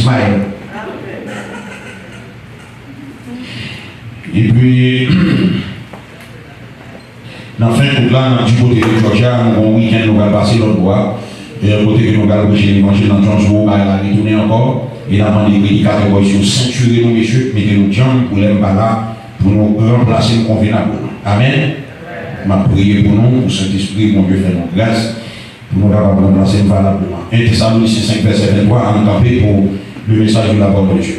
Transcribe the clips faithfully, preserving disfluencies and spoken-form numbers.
Ismaël. Epi, nan fen kout la, n ap di kote ke Georgia, nou gon wikenn nou pral pase lòt bò a. E kote ke nou pral preche levanjil nan Jonesboro, bagay la retounen ankò. E n ap mande predikatè bò isit yo sentire nou, mesye, mete nou djanm pou lè m pa la, pou nou ranplase m konvenableman. Amèn. M ap priye pou nou, pou Sentespri Bondye fè nou gras. Pou nou kapab ranplase m valableman. En Tesalonisyen senk vèsè venntwa, ann kanpe pou le message de la parole de Dieu.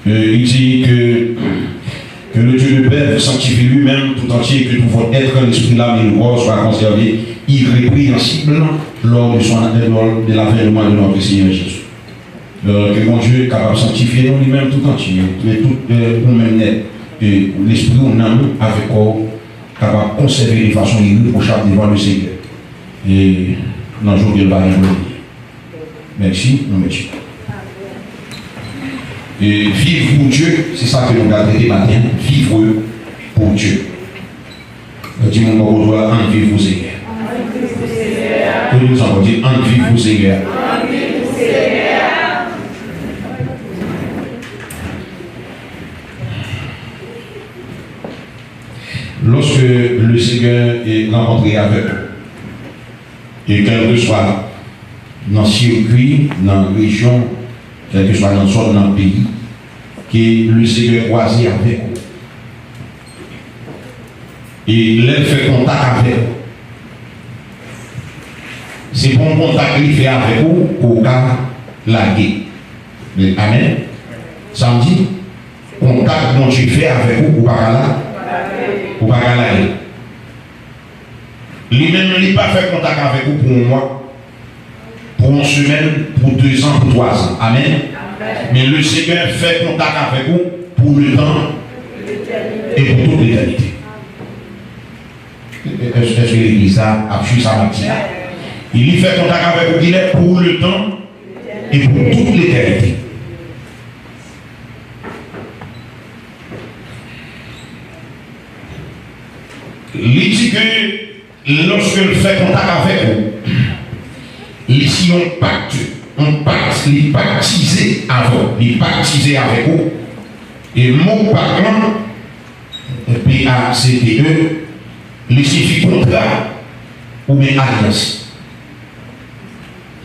Euh, il dit que, que le Dieu de paix vous sanctifie lui-même tout entier, que tout votre être, l'esprit, l'âme et le corps soient conservés irrépréhensibles lors de son, lors de l'avènement de notre Seigneur Jésus. Euh, ke Bondye kapab sanktifye nou li menm tout antye, men tout, euh, nou menm nèt, e lespri w, nanm ou, avèk kò w kapab konsève de fason irepwochab devan le Senyè. E nan jou ke l pa gen pou l vini. Mèsi, nou mèsi. E viv pou Dye, se sa ke nou pral trete maten an, vivre pour Dieu. Di moun bò kote w la, ann viv pou Senyè. Pou nou ankò, di, ann viv pou Senyè. Lorsque le Seigneur est rencontré avec vous, e kèlkeswa nan sikwi, nan rejyon, kèlkeswa nan zòn, nan peyi, ke le Senyè kwaze avèk ou. E lè l fè kontak avèk ou, se pa yon kontak li fè avèk ou ke w ka lage. Men, amèn. Sa m di, kontak Bondye fè avèk ou, ou pa ka la, ou pa ka lage. Li menm, li pa fè kontak avèk ou pou yon mwa, pou yon semèn, pou dezan, pou twazan. Amèn. Men le Senyè fè kontak avèk ou pou letan e pou tout letènite. Èske, èske legliz la ap swiv sa m ap di la? E li fè kontak avèk ou kilè? Pou letan e pou tout letènite. Li di ke lòske l fè kontak avèk ou, li si yon pakt, yon pakt, li paktize avè w, li paktize avèk ou. E mo pakt lan, P A C T E, li siyifi kontra oubyen alyans.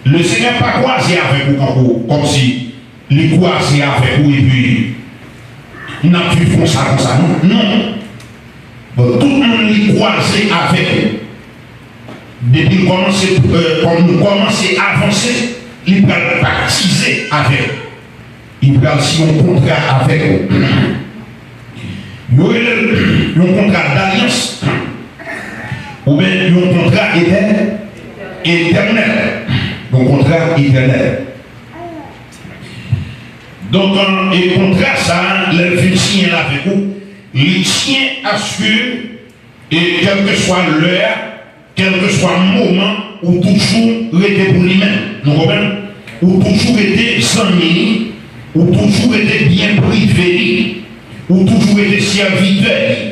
Le Senyè pa kwaze avèk ou kankou, kòmsi li kwaze avèk ou epi n ap viv konsa, konsa. Non, non. Bon, tout moun li kwaze avèk ou. Depi l kòmanse, euh, kòm nou kòmanse avanse, li pral paktize avèk ou. Li pral siyen yon kontra avèk ou. Yo rele l yon kontra dalyans, oubyen yon kontra etè-, etènèl. Yon kontra etènèl. Donk, e kontra sa a, lè l fin siyen l avèk ou, li siyen aske, e kèlkeswa lè a, kèlkeswa moman, ou toujou rete pou li menm. Nou konprann? Ou toujou rete zanmi li, ou toujou rete byen prive li, ou toujou rete sèvitè li,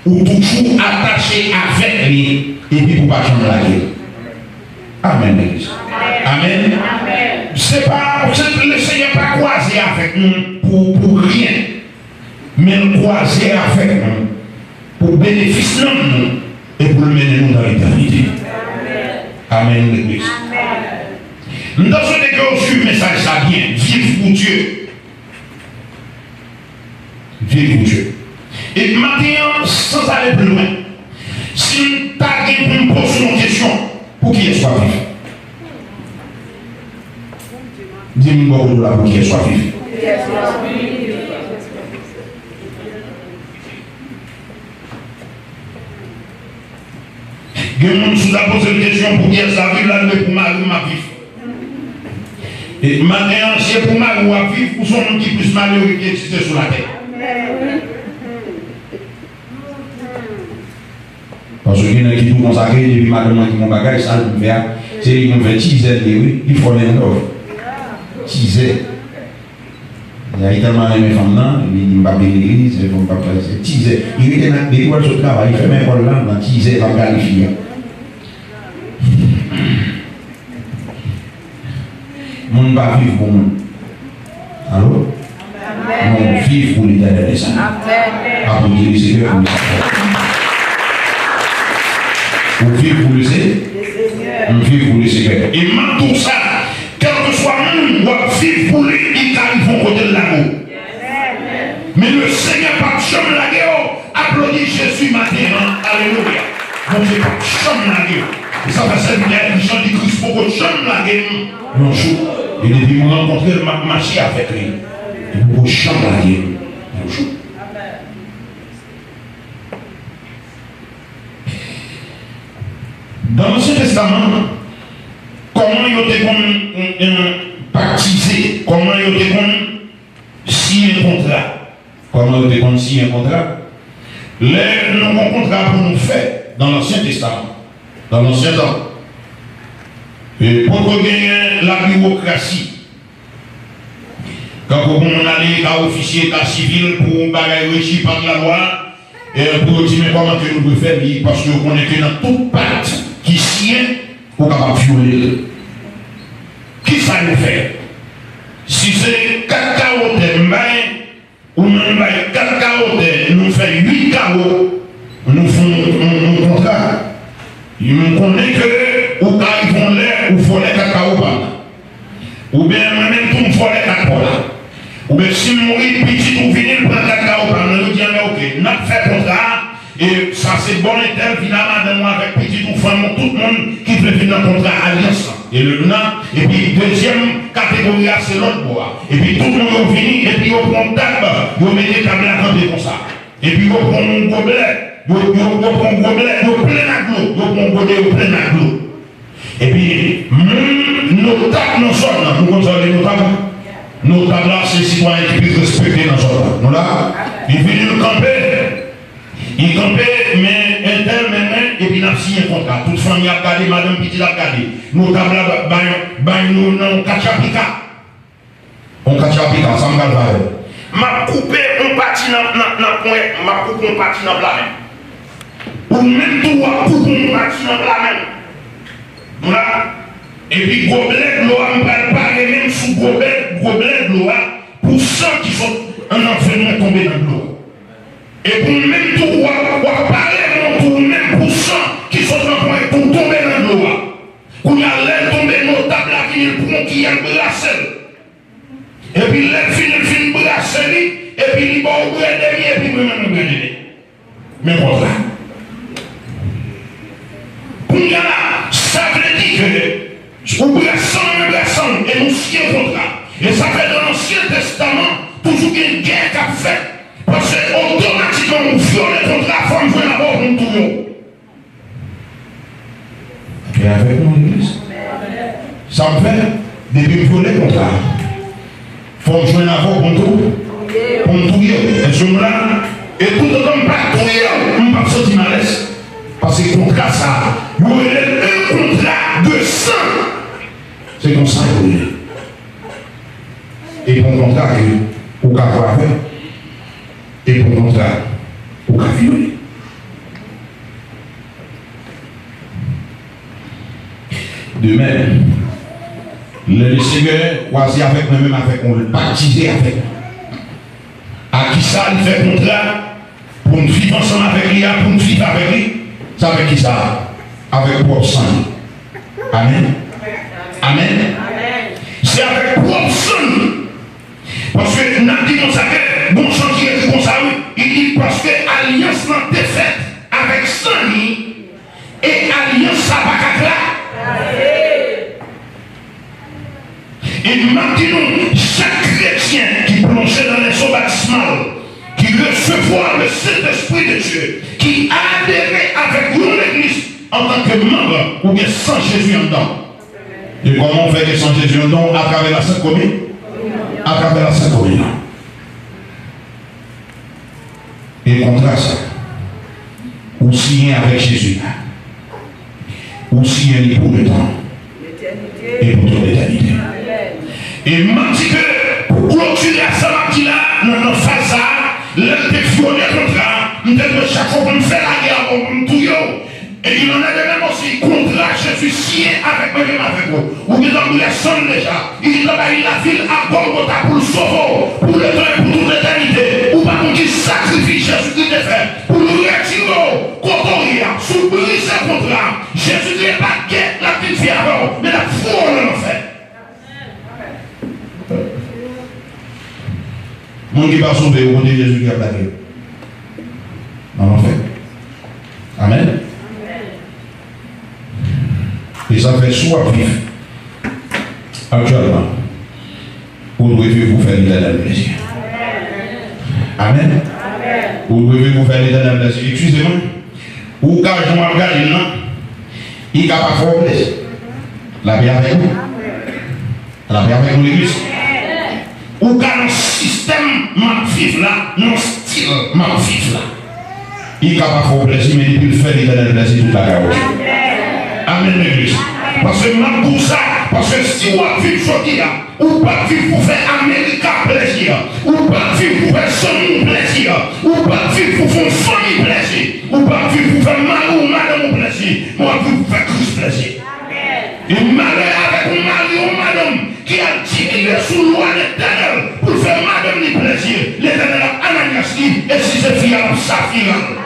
ou toujou atache avèk li, epi pou pa janm lage l. Amèn, legliz. Amèn. Se pa, se, le Senyè pa kwaze avèk nou pou, pou ryen, men l kwaze avèk nou pou benefis nanm nou e pou l mennen nou nan letènite. Amèn, legliz. M ta swete ke w swiv mesaj sa byen. Viv pou Dye. Viv pou Dye. E maten an, sans aller plus loin, si m ta gen pou m poze w yon kesyon, pou kiyès w ap viv? Di m bò kote w la, pou kiyès w ap viv? Gen moun, si w ta poze l kesyon, pou kiyès l ap viv, l a di, pou mari m m ap viv. E maten an, si se pou mari w ap viv, ou se yon moun ki plis malere ki egziste sou latè. Paske gen nèg ki tou konsa ke depi madanm nan di m yon bagay, sa l pou m fè a, se li pou m fè, tizè l ye wi, li fò nan love. Tizè. Li tèlman renmen fanm nan, li di, "M p ap vin legliz, se fanm p ap fè, se tizè." Li rete nan, depi w al sot travay, li fèmen kò l la nan tizè, l ap gade fi a. Moun pa viv pou moun. Alo? Amèn. Non, viv pou Letènèl dèzame. Amèn. Aplodi Lesenyè pou li. Ou viv pou Lesenyè? Lesenyè. M viv pou Lesenyè. E m ap di w sa, kèlkeswa moun w ap viv pou li, li ka rive yon kote l lage w. Men Lesenyè p ap janm lage w. Aplodi Jezi maten an. Alelouya. Bondye p ap janm lage w. E sa fè sèvitè a di, Jan di Kris poko janm lage m yon jou. E depi m rankontre l, m ap mache avèk li. Li poko janm lage m yon jou. Nan Ansyen Testaman, kòman yo te konn, eh, eh, batize? Kòman yo te konn siyen kontra? Kòman yo te konn siyen kontra? Lè nou gon kontra pou nou fè nan Ansyen Testaman, nan Ansyen Tan, e poko genyen labiwokrasi. Tankou pou moun ale eta ofisye, eta sivil, pou bagay reji pa lalwa, e pou yo di men kòman ke nou dwe fè li, paske yo konnen ke nan tout pat ki siyen, ou kapab vyole l. Kisa yo fè? Si se kat kawo tè m bay, ou menm bay kat kawo tè, nou fè uit kawo, nou fè yon, yon, yon kontra. M konnen ke ou ka rive yon lè, ou vòlè kat kawo pa m nan. Oubyen mwen menm tou m vòlè kat pa w la. Oubyen si m mouri, pitit ou vini, l pran kat kawo pa m nan. Yo di, "Anben, oke, n ap fè kontra a, e sa se bò entèl, vin a madanm ou avèk pitit ou, fanmi w, tout moun ki vle vin nan kontra alyans lan." E lè nou nan, epi dezyèm kategori a, se lòt bò a. Epi tout moun yo vini, epi yo pran yon tab, yo mete tab la kanpe konsa. Epi yo pran yon goblè, yo, yo, yo pran yon goblè, yo plen ak dlo, yo pran yon gode, yo plen ak dlo. Epi, moun notab nan zòn nan, nou konn sa yo rele notab? Notab la, se sitwayen ki pi respekte nan zòn nan. Nou la? Li vini, li kanpe. Li kanpe, men entèl, men mwen, epi n ap siyen kontra. Tout fanmi ap gade, madanm, pitit ap gade. Notab la ba-, bay, bay nou nan yon katchapika. Yon katchapika, sa m pral fè avè l? M ap koupe yon pati nan, nan, nan ponyèt, m ap koupe yon pati nan pla men m. Ou menm tou, w ap koupe yon pati nan pla men m. Nou la? Epi goblè dlo a, m pral pare men m sou goblè, goblè dlo a, pou san ki sot nan ven mwen tonbe nan dlo a. Epi ou menm tou, w ap, w ap pare men w tou, ou menm pou san ki sot nan ponyèt ou tonbe nan dlo a. Kounye a, lè l tonbe, notab la vini, l pran yon kiyè, l brase l. Epi lè l fini, l fin brase li, epi li ba w brède li, epi mwen menm mwen brède li. Men kontra. Kounye a la, sa vle di ke ou brase m, mwen brase w, e nou siyen kontra. E sa fè nan Ansyen Testaman, toujou gen gè k ap fèt. Paske otomatikman ou vyole kontra, fò m jwenn avè w pou m touye w. Gen avèk nou, legliz? Sa m fè, depi m vyole kontra a, fò m jwenn avè w pou m tou-, pou m touye w. Èske nou la? E toutotan m pa touye w, m p ap santi m alèz. Paske kontra sa a, yo rele l un contrat de sang. Se konsa yo rele l. E pa yon kontra ke ou ka jwe avè l. E pa yon kontra ou ka vyole. De menm, lè Lesenyè chwazi avèk mwen menm, avèk mwen, l batize avèk mwen. A kisa li fè kontra? Pou n viv ansanm avèk li a, pou n viv avèk li. Se avèk kisa? Avèk pwòp san li. Amèn. Amèn. Se avèk pwòp san li. Paske n ap di konsa ke, gon chan ki ekri konsa, wi. Li di, paske alyans lan te fèt avèk san li, e alyans sa pa ka kraze. E m ap di nou, chak kretyen ki plonje nan lezo batismal, ki resevwa le Sentespri de Dye, ki adere avèk yon legliz antanke manm, ou gen san Jezi anndan w. E kòman w fè gen san Jezi anndan w? Atravè la Sent Komi-, atravè la Sent Kominyon. E kontra sa, ou siyen avèk Jezi la. Ou siyen li pou letan e pou tout letènite. E m ap di ke, pou klotire a sa m ap di la, nan, nan faz sa a, lè l te vyole kontra a, m te dwe chak fwa pou m fè lagè avè w, pou m touye w. Et il en est de même aussi, kontra Jezi siyen avèk mwen menm avèk ou. Ou gentan boule san l deja. Li gentan bay lavi l a Gòlgota pou l sove w, pou letan e pou tout letènite. Ou pa konn ki sakrifis Jezikri te fè pou l retire w kote w ye a. Si w brize kontra a, Jezikri e pa gè l ap vin fè avè w, men l ap foure w nan lanfè. Moun ki pa sove yo, kote Jezi ki ap lage yo? Nan lanfè. Amèn. E sa fè si w ap viv aktyèlman, ou dwe viv pou fè Letènèl plezi. Amèn. Ou dwe viv pou fè Letènèl plezi. Eskize mwen. Ou ka jan w ap gade m nan, li ka pa fè w plezi. Lapè avèk nou. Lapè avèk nou, legliz. Ou ka nan sistèm m ap viv la, nan stil m ap viv la. Li ka pa fè w plezi, men depi l fè Letènèl plezi, tout bagay ok. Amèn, legliz. Paske m ap di w sa, paske si w ap viv jodi a, ou p ap viv pou fè Amerika plezi, ou p ap viv pou fè zanmi w plezi, ou p ap viv pou fè yon fanmi plezi, ou p ap viv pou fè mari w, madanm ou plezi, men w ap viv pou fè Kris plezi. E malè avèk yon mari, yon madanm ki ap diminye sou lwa Letènèl pou l fè madanm li plezi. Letènèl ap Ananyas li, e si se fi a, l ap Safira l.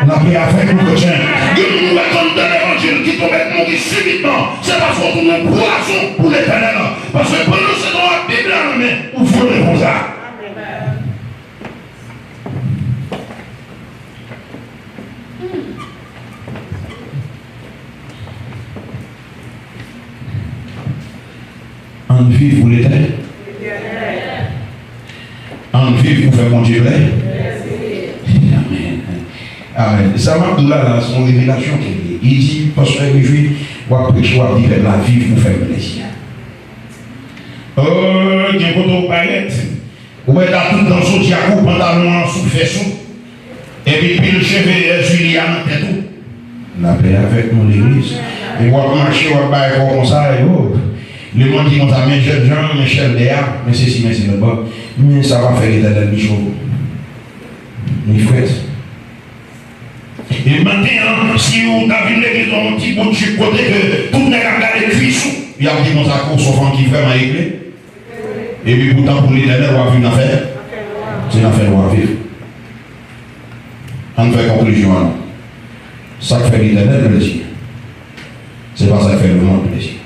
Lapè avèk nou, kretyen. Gen moun ou wè k anndan levanjil ki tonbe mouri sibitman, se paske w tounen pwazon pou Letènèl. Paske pandan se tan w ap Bib la nan men, ou vyole kontra. Ann viv pou Letènèl. Ann viv pou fè Bondye plè. Amèn. Amèn. Sa m ap di w la, la, se yon revelasyon ke li ye. Li di, pastè Rejwi, w ap preche, w ap di pèp la viv pou fè m plezi. Oh, gen kote w parèt. Ou wè ta tout dan soti ak ou, pantalon an sou fès ou. Epi pil cheve èzili a nan tèt ou. Lapè avèk nou, legliz. E w ap mache, w ap bay kò w konsa, yo. Lemonn di konsa, men jènjan, men chèlbè a, men sesi, men se lòt bò. Men sa pa fè Letènèl li cho. Li frèt. E maten an, si w ta vin legliz nan yon ti bout jip kote ke tout nèg ap gade kwis ou, y ap di konsa ke w se yon fanm ki vrèman egle. Epi poutan pou Letènèl w ap viv nan fè, se nan fè nwa w ap viv. Ann fè konklizyon an non. Sa k fè Letènèl plezi, se pa sa k fè lemonn plezi.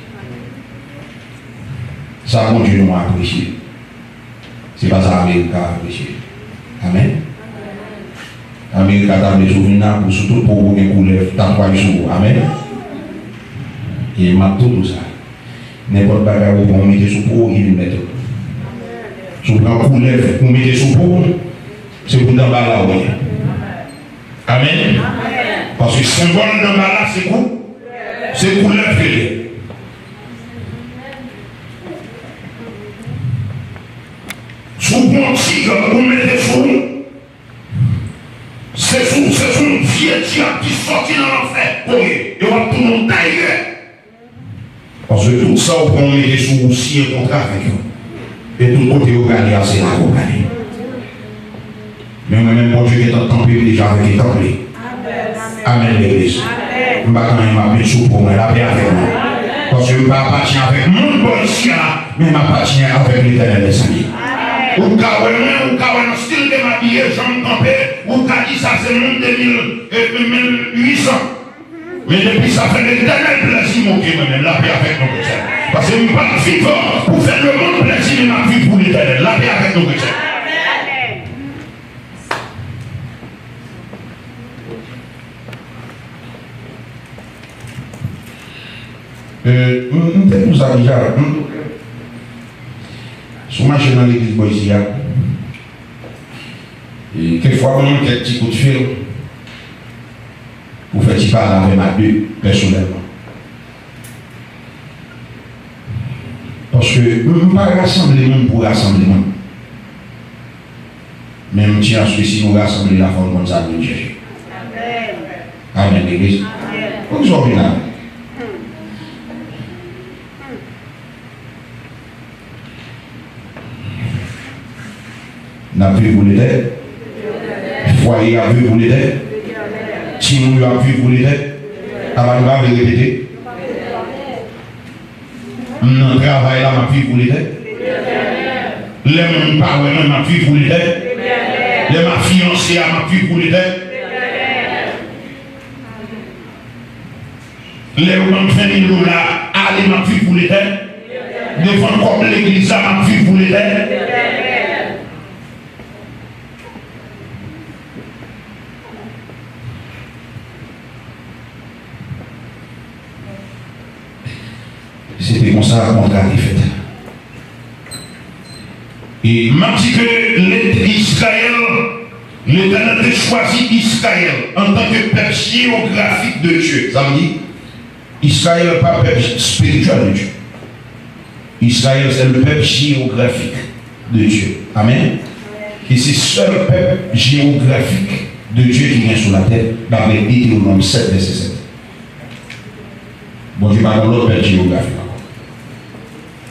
Sa Bondye nou apresye, se pa sa Amerika apresye. Amèn. Amerika ta vle si w vin la pou sou tout po w gen koulèv tatwaj sou ou. Amèn. E m ap tou di w sa. Nenpòt bagay ou pran ou mete sou po w, li vin mèt ou. Si w pran koulèv ou mete sou po w, se pou Danbala ou ye. Amèn. Paske senbòl Danbala se kou, se koulèv ke li ye. Si w pran yon tig ou mete sou ou, se sou, se sou yon vye dyab ki sòti nan lanfè, koye, e w ap tounen yon dayè. Paske tout sa w pran w mete sou ou, siyen kontra avèk yo. E tout kote yo prale a, se la ke w prale. Men mwen menm, Bondye gentan kanpe m deja avèk etanp li. Amèn, legliz. M pa gen anyen m ap met sou po mwen, lapè avèk nou. Paske m pa apatyen avèk moun bò isi a, men m apatyen avèk Letènèl, mezanmi. Ou ka wè mwen, ou ka wè nan stil ke m abiye, jan m kanpe, ou ka di sa se moun de mil, e, mil uit san. Men depi sa fè Letènèl plezi, m oke mwen menm, lapè avèk nou, kretyen. Paske m p ap viv pou fè lemonn plezi, men m ap viv pou Letènèl, lapè avèk nou, kretyen. E, m, m te di w sa deja, m, si w mache nan legliz bò isi a, e, kèk fwa ban mwen kèk ti kout fil pou fè ti pale avè m a de, pèsonèlman. Paske m, m pa rasanble moun pou rasanble moun. Men m di aske si nou rasanble la, fò n konn sa nou vin chèche. Amèn, legliz. Poukisa w vin la? N ap viv pou Letènèl. Fwaye ap viv pou Letènèl. Timoun yo ap viv pou Letènèl. Apa nou pa vle repete? M nan travay la, m ap viv pou Letènèl. Lè moun pa wè mwen, m ap viv pou Letènèl. Lè m ap fiyanse a, m ap viv pou Letènèl. Lè yo ban m ven mil dola, ale, m ap viv pou Letènèl. Defann kòb legliz la, m ap viv pou Letènèl. Se te konsa kontra te fèt. E m ap di ke Let-, Izrayèl, Letènèl te chwazi Izrayèl antanke pèp jewografik de Dye. Sa vle di, Izrayèl pa pèp espirityèl de Dye. Izrayèl se le pèp jewografik de Dye. Amèn. E se sèl pèp jewografik de Dye ki gen sou latè, daprè Detewonòm sèt, vèsè sèt. Bondye pa gen lòt pèp jewografik ankò.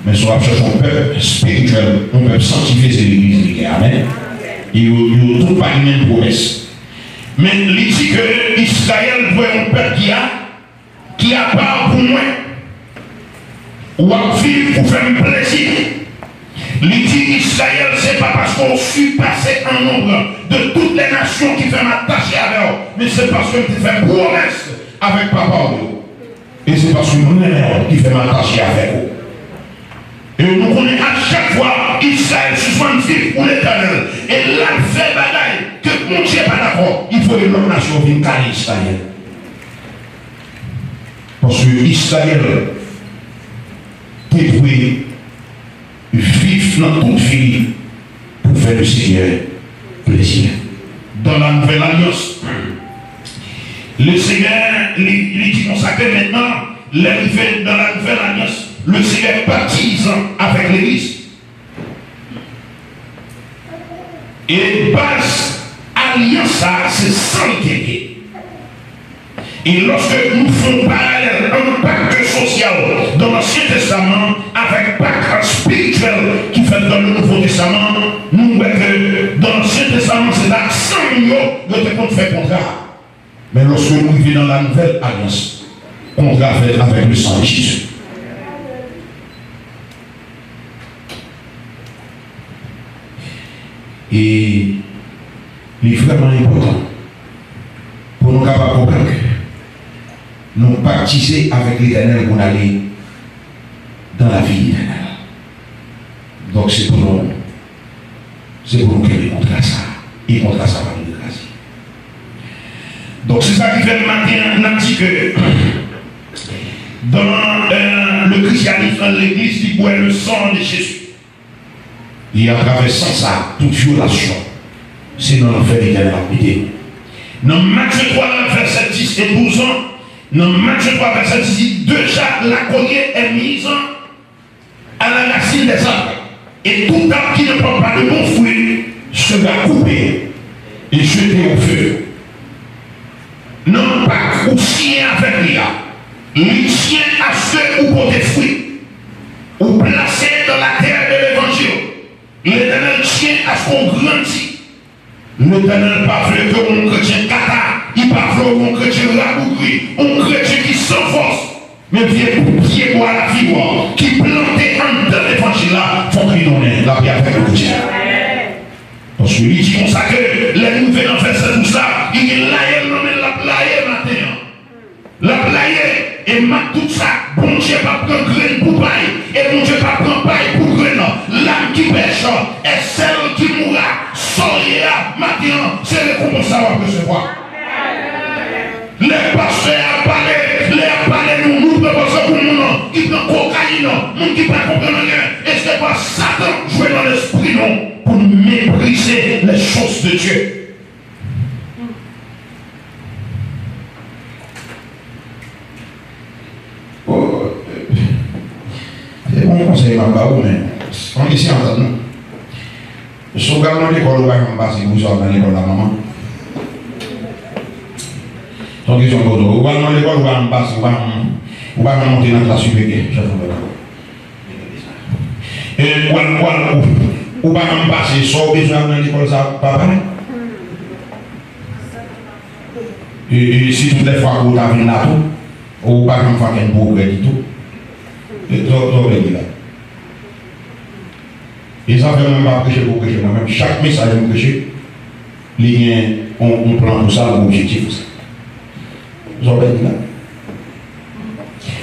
Men si w ap chèche yon pèp espirityèl, yon pèp sanktifye, se legliz li gen. Amèn. E yo, yo tout pa gen menm pwomès. Men li di ke Izrayèl dwe yon pèp ki a, ki apa pou mwen. W ap viv pou fè m plezi. Li di, Izrayèl, se pa paske w sipase an nonb de tout lè nasyon ki fè m atache avè w, men se paske m te fè pwomès avèk papa w yo. E se paske m renmen w ki fè m atache avèk ou. E nou konnen a chak fwa Izrayèl sispann viv pou Letènèl, e l al fè bagay ke Bondye pa dakò, li voye lòt nasyon vin kale Izrayèl. Paske Izrayèl te dwe viv nan tout vi li pou fè Lesenyè plezi. Dans la nouvelle alliance, Lesenyè, li, li di konsa ke mentnan, lè rive dans la nouvelle alliance, Lesenyè batize avèk legliz. E baz alyans sa a, se san li te ye. E lòske nou fè yon paralèl ant pak sosyal dans l'Ancien Testament avèk pak espirityèl ki fèt dans le Nouveau Testament, nou wè ke dans l'Ancien Testament, se ta ak san moun yo, yo te konn fè kontra. Men lòske nou rive dans la nouvelle alliance, kontra fèt avèk le sang de Jésus. E li vrèman enpòtan pou nou kapab konprann ke nou batize avèk Letènèl pou n ale dans la vie éternelle. Donk, se pou nou, se pou nou kenbe kontra sa a. E kontra sa a pa dwe kraze. Donk, se sa ki fè maten an, n ap di ke dans, euh, le christianisme, legliz, li bwè le sang de Jésus. E atravè san sa, tout vyolasyon, se nan lanfè Letènèl ap mete nou. Nan Matye twa, vèsè dis e douz an, nan Matye twa, vèsè dis, deja la cognée est mise à la racine des arbres, et tout arbre qui ne porte pas de bons fruits sera coupé et jeté au feu. Nan pak ou siyen avèk li a, li tyen aske ou pote fwi, ou plase dans la terre de l'évangile. Letènèl tyen aske ou grandi. Letènèl pa vle ke w yon kretyen kata, li pa vle w yon kretyen rabougri, yon kretyen ki san fòs. Men vye pyebwa lavi w ki plante anndan levanjil la, fòk li donnen. Lapè avèk nou, Bondye. Paske li di konsa ke lè nou rive nan vèsè douz la, li gen layèl nan men l, l ap laye maten an. L ap laye, e m ap tout sa, Bondye p ap pran grenn pou pay, e Bondye p ap pran pay pou grenn. L'âme qui pèche et celle qui mourra, sa w ye a, maten an, se rekonpans sa w ap resevwa. Lè pastè a pale, lè y ap pale nou, nou pran pastè pou moun ki pran kokayin, moun ki pa konprann anyen. E se pa Satan jwe nan lespri nou pou n meprize les choses de Dieu. Oh, se bon konsèy m ap ba ou, men ann eseye antann nou. Si w pral nan lekòl, ou pa janm pase pou sa w nan lekòl la, manman. Se yon kesyon m poze w. Ou pral nan lekòl, ou pa janm pase, ou pa janm, ou pa janm monte nan klas siperyè, chèf anba. E w al, w al, ou, Ou pa janm pase sa w bezwen ap nan lekòl sa a, papa. E, e, si tout lè fwa ke w ta vin la tou, ou pa janm fè ankenn pwogrè ditou. E, sa w, sa w vle di la? E sa fè mwen m pa preche pou preche mwen menm. Chak mesaj m preche, li gen yon, yon plan pou sa, yon objektif pou sa. Sa w vle di la?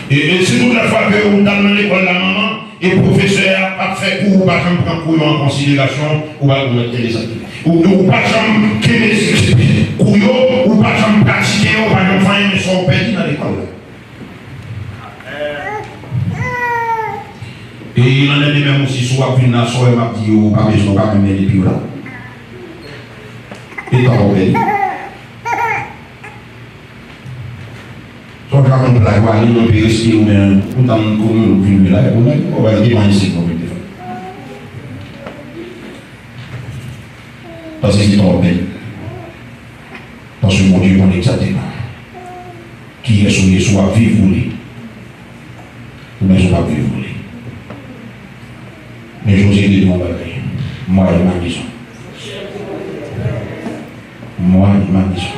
E, e si tout lè fwa ke ou t al nan lekòl la, manman, e pwofesè a ap fè kou, ou pa janm pran kou yo an konsiderasyon, ou pa janm kenbe sa. Ou, ou pa janm kenbe kou yo, ou pa janm pratike yo, ou pa janm fè anyen, men sa w pèdi nan lekòl la. E lannèdemen osi, si w ap vin la, sa w wè m ap di yo, ou pa bezwen, ou pa menm gen depi w la. E tan w pèdi. Sa w ka konn plat, w ale, w pe respire, oubyen ou tann konnen w vin la, ou menm, ou wè, li te manje sik, ou vin te fè. Paske se tan w pèdi. Paske Bondye konnen egzakteman kiyès ou ye, si w ap viv pou li, oubyen si w p ap viv pou li. Men Jozye te di yon bagay, Mwa e ma mezon. Mwa e ma mezon.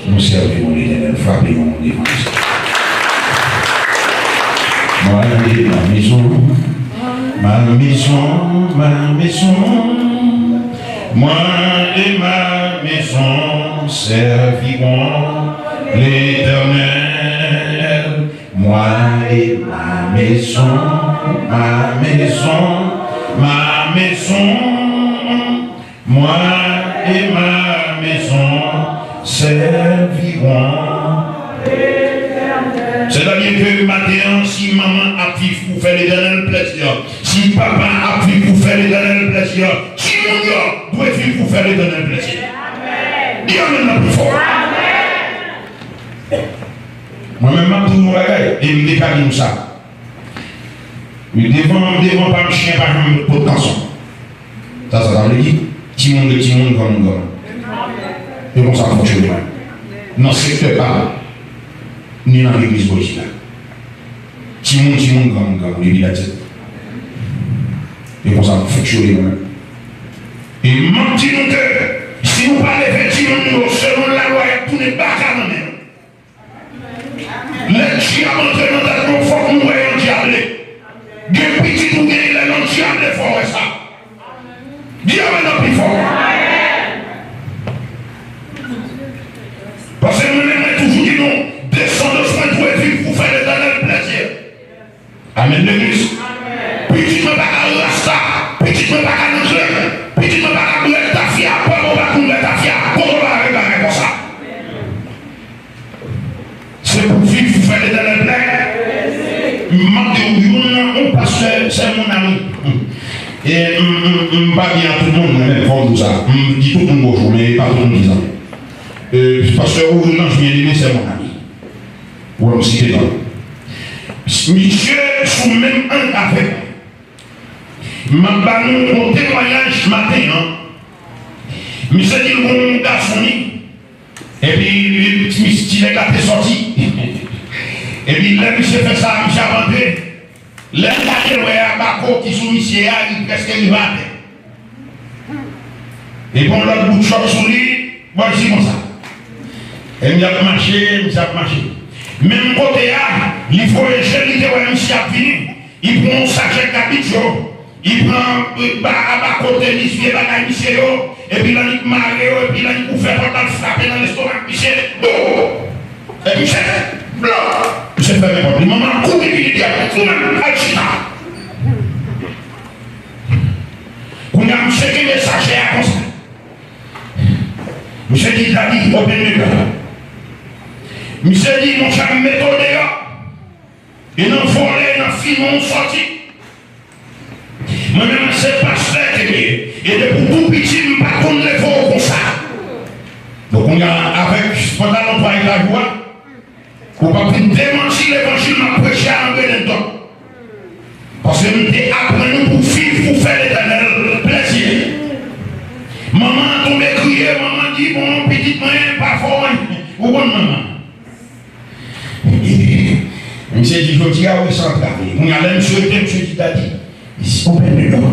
Nou sèvi nou Letènèl, frape yon moun devan li. Mwa e ma mezon, ma mezon, ma mezon. Moi et ma maison servirons l'Éternel. Moi et ma maison, ma maison, ma maison. Moi et ma maison servirons. Sètadi ke maten an, si manman ap viv pou fè Letènèl plèzi, si papa ap viv pou fè Letènèl plèzi, timoun yo dwe viv pou fè Letènèl plèzi. Di amèn nan pi fò. Mwen menm, m ap di w yon bagay, e m te ka di nou sa. Men devan, devan pa m, chen pa janm pot kanson. Sa, sa, sa vle di, timoun ret timoun, granmoun granmoun. E konsa m fonksyone mwen. Nan sektè pa m, ni nan legliz mwen isi la. Timoun, timoun, granmoun, granmoun, epi that's it. E konsa m fonksyone mwen menm. E m ap di nou ke si nou pa leve timoun nou yo selon lalwa, y ap tounen baka nan men nou. Lè dyab antre nan tèt nou, fòk nou wè y andyable. Gen pitit ou gen, lè l andyable, fò w wè sa. Di amèn nan pi fò. Paske mwen menm, mwen toujou di nou, desandans mwen dwe viv pou fè Letènèl plèzi. Amèn, legliz. Pitit mwen pa ka rasta, pitit mwen pa ka nan kle, pitit mwen pa ka bwè tafya, papa w pa konn bwè tafya, poko pa ka repare konsa. Se pou viv pou fè Letènèl plè. M ap di w, youn nan, yon pastè, c'est mon ami. E m, m, m pa di a tout moun, mwen menm, fò m di w sa. M di tout moun bonjou, men e pa tout moun ki zanmi. E, pastè Roselange Bien-Aimé, c'est mon ami. Wè, m site non. Misye sou menm ang avè m. M ap ba nou yon temwayaj maten an. Misye di l gon yon gason li. Epi, ti, ti nèg la te sòti. Epi, lè misye fè sa, misye ap antre. Lè l gade, l wè abako ki sou misye a, li prèske rive atè. Epi, yon lòt bout chòk sou li, bò l di konsa. E misye ap mache, misye ap mache. Menm kote a, li voye je l, li te wè misye ap vini. Li pran yon sachè kabrit yo, li pran, eh, ba, aba kote li, vye bagay misye yo, epi l annik mare yo, epi l annik ouvè pòt la, l frape nan lestomak misye. Boum! E misye, blòk! Misye fèmen pòt li. Manman kouri vini di, "Ou menm, al chita." Kounye a, misye kenbe sachè a konsa. Misye di, "Daddy, open the door." Misye di, "Monchè, m mete w deyò. E nan vòlè, e nan fimen w sòti. Mwen menm, se pastè ke m ye. E depi w tou piti, m pa t konn leve w konsa." Donk, kounye a, avèk pantalon twa etaj ou a, ou p ap vin demanti levanjil m ap preche a an grenn tan. Paske m te aprann nou pou viv, pou fè Letènèl plèzi. Manman an tonbe kriye, manman di, "Bon, pitit mwen, pa fè w anyen." Ou konn manman. Misye di, "Jodi a, wi, sa antrave." Kounye a, lè misye rete, misye di, "Daddy, it's open the door."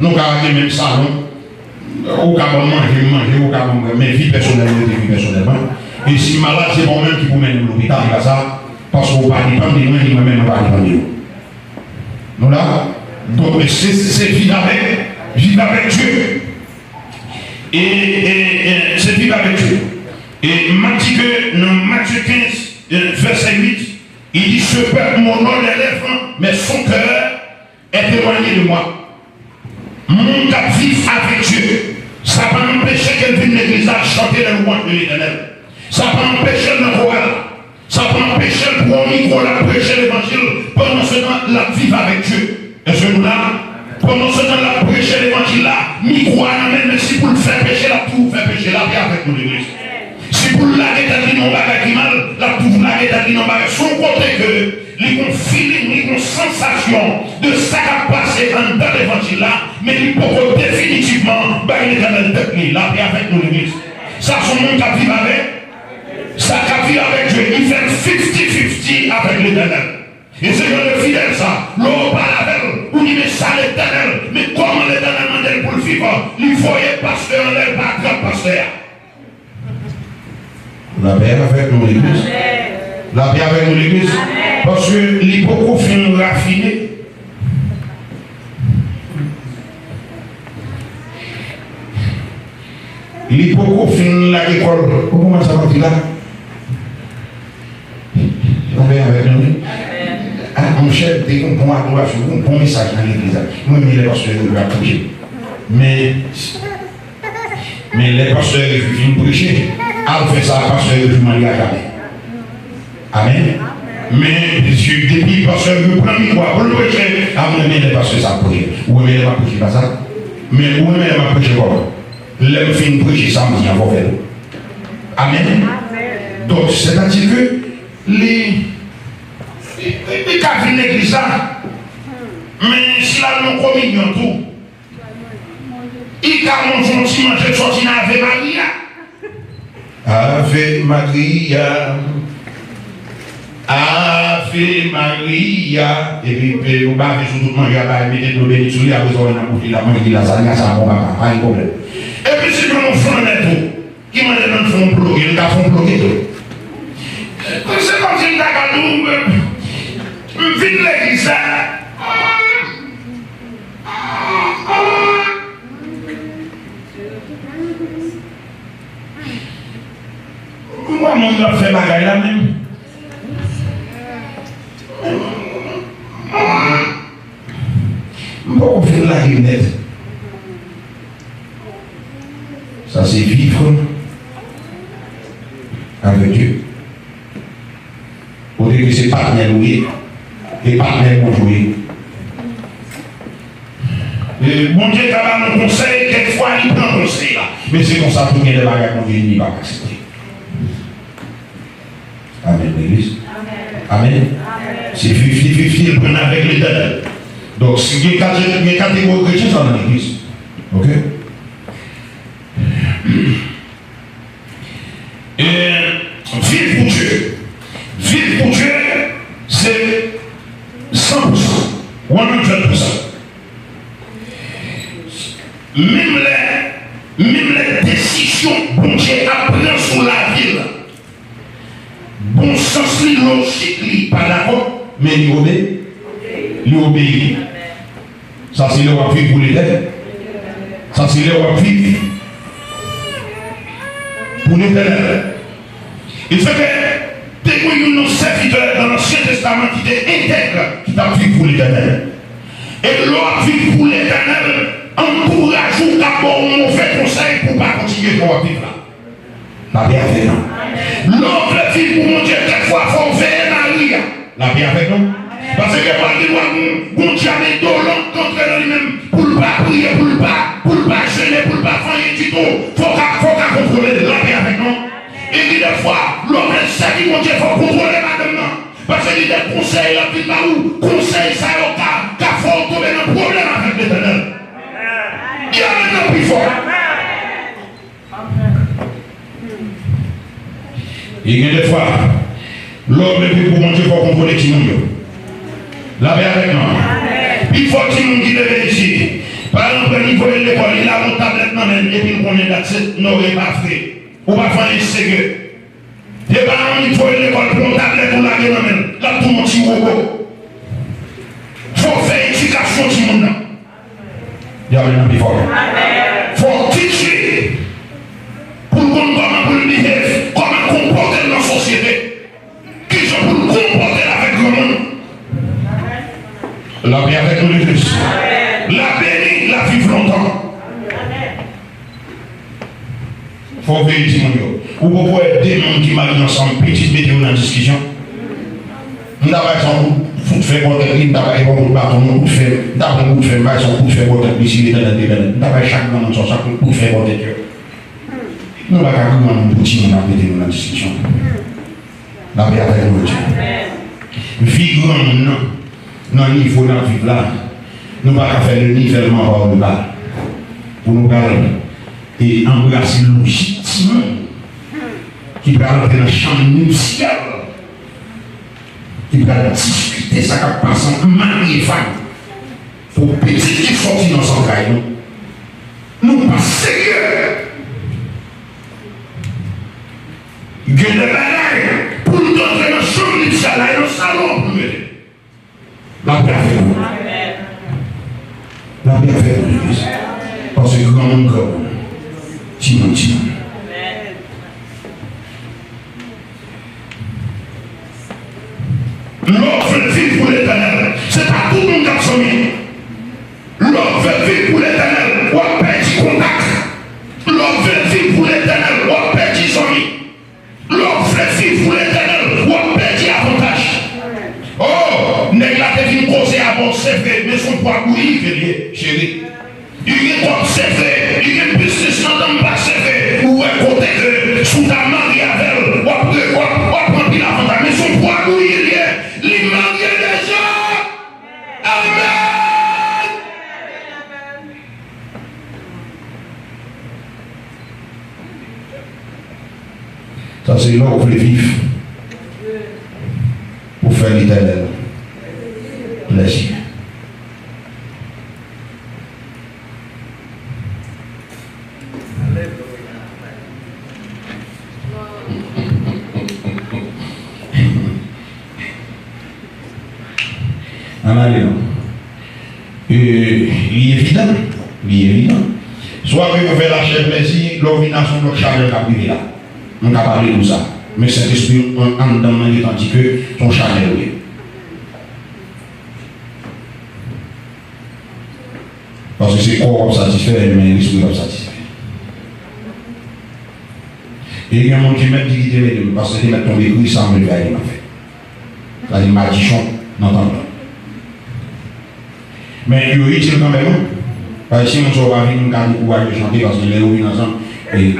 Nou ka rete menm salon. Ou ka ban m manje, m manje, ou ka ban m bwè, men vi pèsonèl mwen rete vi pèsonèl mwen. E si m malad, se pa ou menm ki pou mennen m lopital, se pa sa, paske ou pa depann de mwen, ni mwen menm mwen pa depann de ou. Nou la? Donk, se, se viv avèk, viv avèk Dye. E, e, e se viv avèk Dye. E m ap di ke nan Matye kenz, e, vèsè uit, il dit, ce peuple m'honore des lèvres, mais son cœur est éloigné de moi. Moun k ap viv avèk Dye, sa pa anpeche ke l vin legliz la chante lè lwanj de Letènèl. Sa pa anpeche l nan koral la. Sa pa anpeche l pran yon mikwo, l ap preche levanjil, pandansetan, l ap viv avèk Dye. Èske nou la? Pandansetan, l ap preche levanjil la, mikwo a nan men l, men si pou l fè peche, l ap toujou fè peche. Lapè avèk nou, legliz. Si pou l lage tèt li nan yon bagay ki mal, l ap toujou lage tèt li nan yon bagay. Se yon kote ke li gon feeling, li gon sansasyon de sa k ap pase anndan levanjil la, men li poko definitivman bay Letènèl tèt li. Lapè avèk nou, legliz. Sa se yon moun k ap viv avèk, sa k ap viv avèk Dye, li fè fifty fifty avèk Letènèl. E se jan de fidèl sa, lè w pale avè l, ou di, "Men sa Letènèl, men kòman Letènèl mande l pou l viv?" Li voye pastè anlè, l pa trap pastè a. Lapè avèk nou, legliz. Lapè avèk nou, legliz. Paske li poko fin rafine. Li poko fin lage kò l. Ou konprann sa m ap di la? Lapè avèk nou, wi. Ah, monchè, te gon bon adorasyon, gon bon mesaj nan legliz la. Mwen, men lè pastè yo ap preche. Men, Men lè pastè Refi fin preche, al fè sa pastè Refi mande a jamè. Amèn. Men, si depi pastè Refi pran mikwo a pou l preche, a mwen renmen lè pastè sa ap preche. Ou renmen lè m ap preche, pa sa? Men ou renmen lè m ap preche kòman? Lè m fin preche, sa m di an, fò w fè l. Amèn. Donk, sètadi ke li, li, li ka vin legliz la, men si l al nan kominyon tou, li ka manje yon ti manje k sòti nan Ave Maria. Ave Maria. Ave Maria. Epi, pe, ou bave sou tout manje a, ba, mete dlo beni sou li, apre sa, w nan bouch li, l ap manje, li la, sa, li la, sa, bon, papa, pa gen pwoblèm. Epi, si nou flannen tou, ki mande nan fè yon ploke, li ka fè yon ploke tou. Se kòmsi m ta ka di w, m vin legliz la. M pa moun k ap fè bagay la menm. M poko fin lage nèt. Sa se vivre avec Dieu. Kote ke se patnè l ou ye, e patnè Bondye w ye. E Bondye ka ba nou konsèy, kèk fwa li pran konsèy la. Men se konsa tou gen de bagay Bondye li pa aksepte. Amèn, legliz. Amèn. Se fifty fifty l pran avèk Letènèl. Donk, si gen kate-, gen kategori kretyen sa nan legliz. Oke? E viv pou Dye. Viv pou Dye, se san pou san, one hundred percent. Menm lè, menm lè desizyon Bondye ap pran sou lavi l, bon sans li, lojik li pa dakò, men li obe-, li obeyi. Sa se lè w ap viv pou Letènèl. Sa se lè w ap viv pou Letènèl. E fè ke te gen youn nan sèvitè nan Ansyen Testaman ki te entèg, ki t ap viv pou Letènèl. E lè w ap viv pou Letènèl, antouraj ou ka ba w move konsèy pou w pa kontinye jan w ap viv la. Lapè avèk nou. Lè w vle viv pou Bondye, kèk fwa fò w veye mari a. Lapè avèk nou. Paske pa gen dwa gon, gon djab endolan k antre nan li menm pou l pa priye, pou l pa, pou l pa jene, pou l pa fè anyen ditou. Fò w ka, fò w ka kontwole l. Lapè avèk nou. E gen de fwa, lè w vle sèvi Bondye, fò w kontwole madanm nan. Paske li gen konsèy l ap vin ba ou. Konsèy sa yo ka, ka fè w tonbe nan pwoblèm avèk Letènèl. Di amèn nan pi fò. E gen de fwa, lè w vle viv pou Bondye, fò w kontwole timoun yo. Lapè avèk nou. Pi fò timoun ki leve isi, paran l pran li voye l lekòl, li lage yon tablèt nan men l, epi l konnen dat se non, e pa vre. Ou pa fè anyen serye. Depi paran l voye l lekòl, pran yon tablèt ou lage nan men l, l ap tounen yon ti wobo. Fò w fè edikasyon timoun nan. Di amèn nan pi fò. Fò w teach li pou l konn kòman pou l behave, kòman konpòte l nan sosyete, kijan pou l konpòte l avèk granmoun. Lapè avèk nou, legliz. L a beni, l a viv lontan. Fò w veye timoun yo. Ou poko wè de moun ki marye ansanm, pitit mete yo nan diskisyon. M ta bay sa yon kout fè bò tèt li, m ta bay yon kout baton, yon kout fè, m ta pran yon kout fè, m bay sa yon kout fè bò tèt li, si Letènèl te pèmèt. M ta bay chak granmoun sa, sa kout fè bò tèt yo. Nou pa ka granmoun pou timoun ap mete nou nan diskisyon. Lapè avèk nou, Bondye. Vi granmoun nan, nan nivo n ap viv la, nou pa ka fè le nivèlman pa le ba. Pou nou pral e anbrase lojik timoun ki pral antre nan chanm nipsyal, ki pral diskite sa k ap pase ant mari e fanm. Pou pitit ki sòti nan zantray nou, nou pa serye. Gen de bagay pou nou t antre nan chanm nipsyal la, e nan salon pou nou mete. Lapè avèk nou. Lapè avèk nou, legliz. Paske granmoun granmoun, timoun timoun. Lè w vle viv pou Letènèl, se pa tout moun k ap zanmi. Lè w vle viv pou Letènèl, w ap pèdi kontak. Lè w vle viv pou Letènèl, w ap pèdi zanmi. Lè w vle viv pou Letènèl, w ap pèdi avantaj. Oh, nèg la te vin koze avè w, se vre, men se yon pwa bouyi ke l ye, cheri. Li gen kòb, se vre, li gen biznis nan Tampa, se vre. Ou wè kote ke si w ta marye avè l, w ap, w ap, w ap pran anpil avantaj. Men se yon pwa bouyi l ye, li marye deja. Amèn! Sa se lè w vle viv pou fè Letènèl plèzi. Ann ale non. E, li evidan. Li evidan. Si w ap vle fè lachè plèzi, lè w vin la, se yon lòt chanèl k ap rive la. M ka pale pou sa. Men Sentespri an, anndan m nan gentan di ke se yon chanèl ou ye. Paske se kò w ap satisfè, men lespri w ap satisfè. E gen moun ki mèt di ki te rele m, paske te mèt tonbe kri sa m leve a li m ap fè. Sa di majichon nan tanp lan. Men yo itil kanmenm, wi. Paske si moun sa yo pa vini, m ka dekouraje chante, paske lè yo vin ansanm, e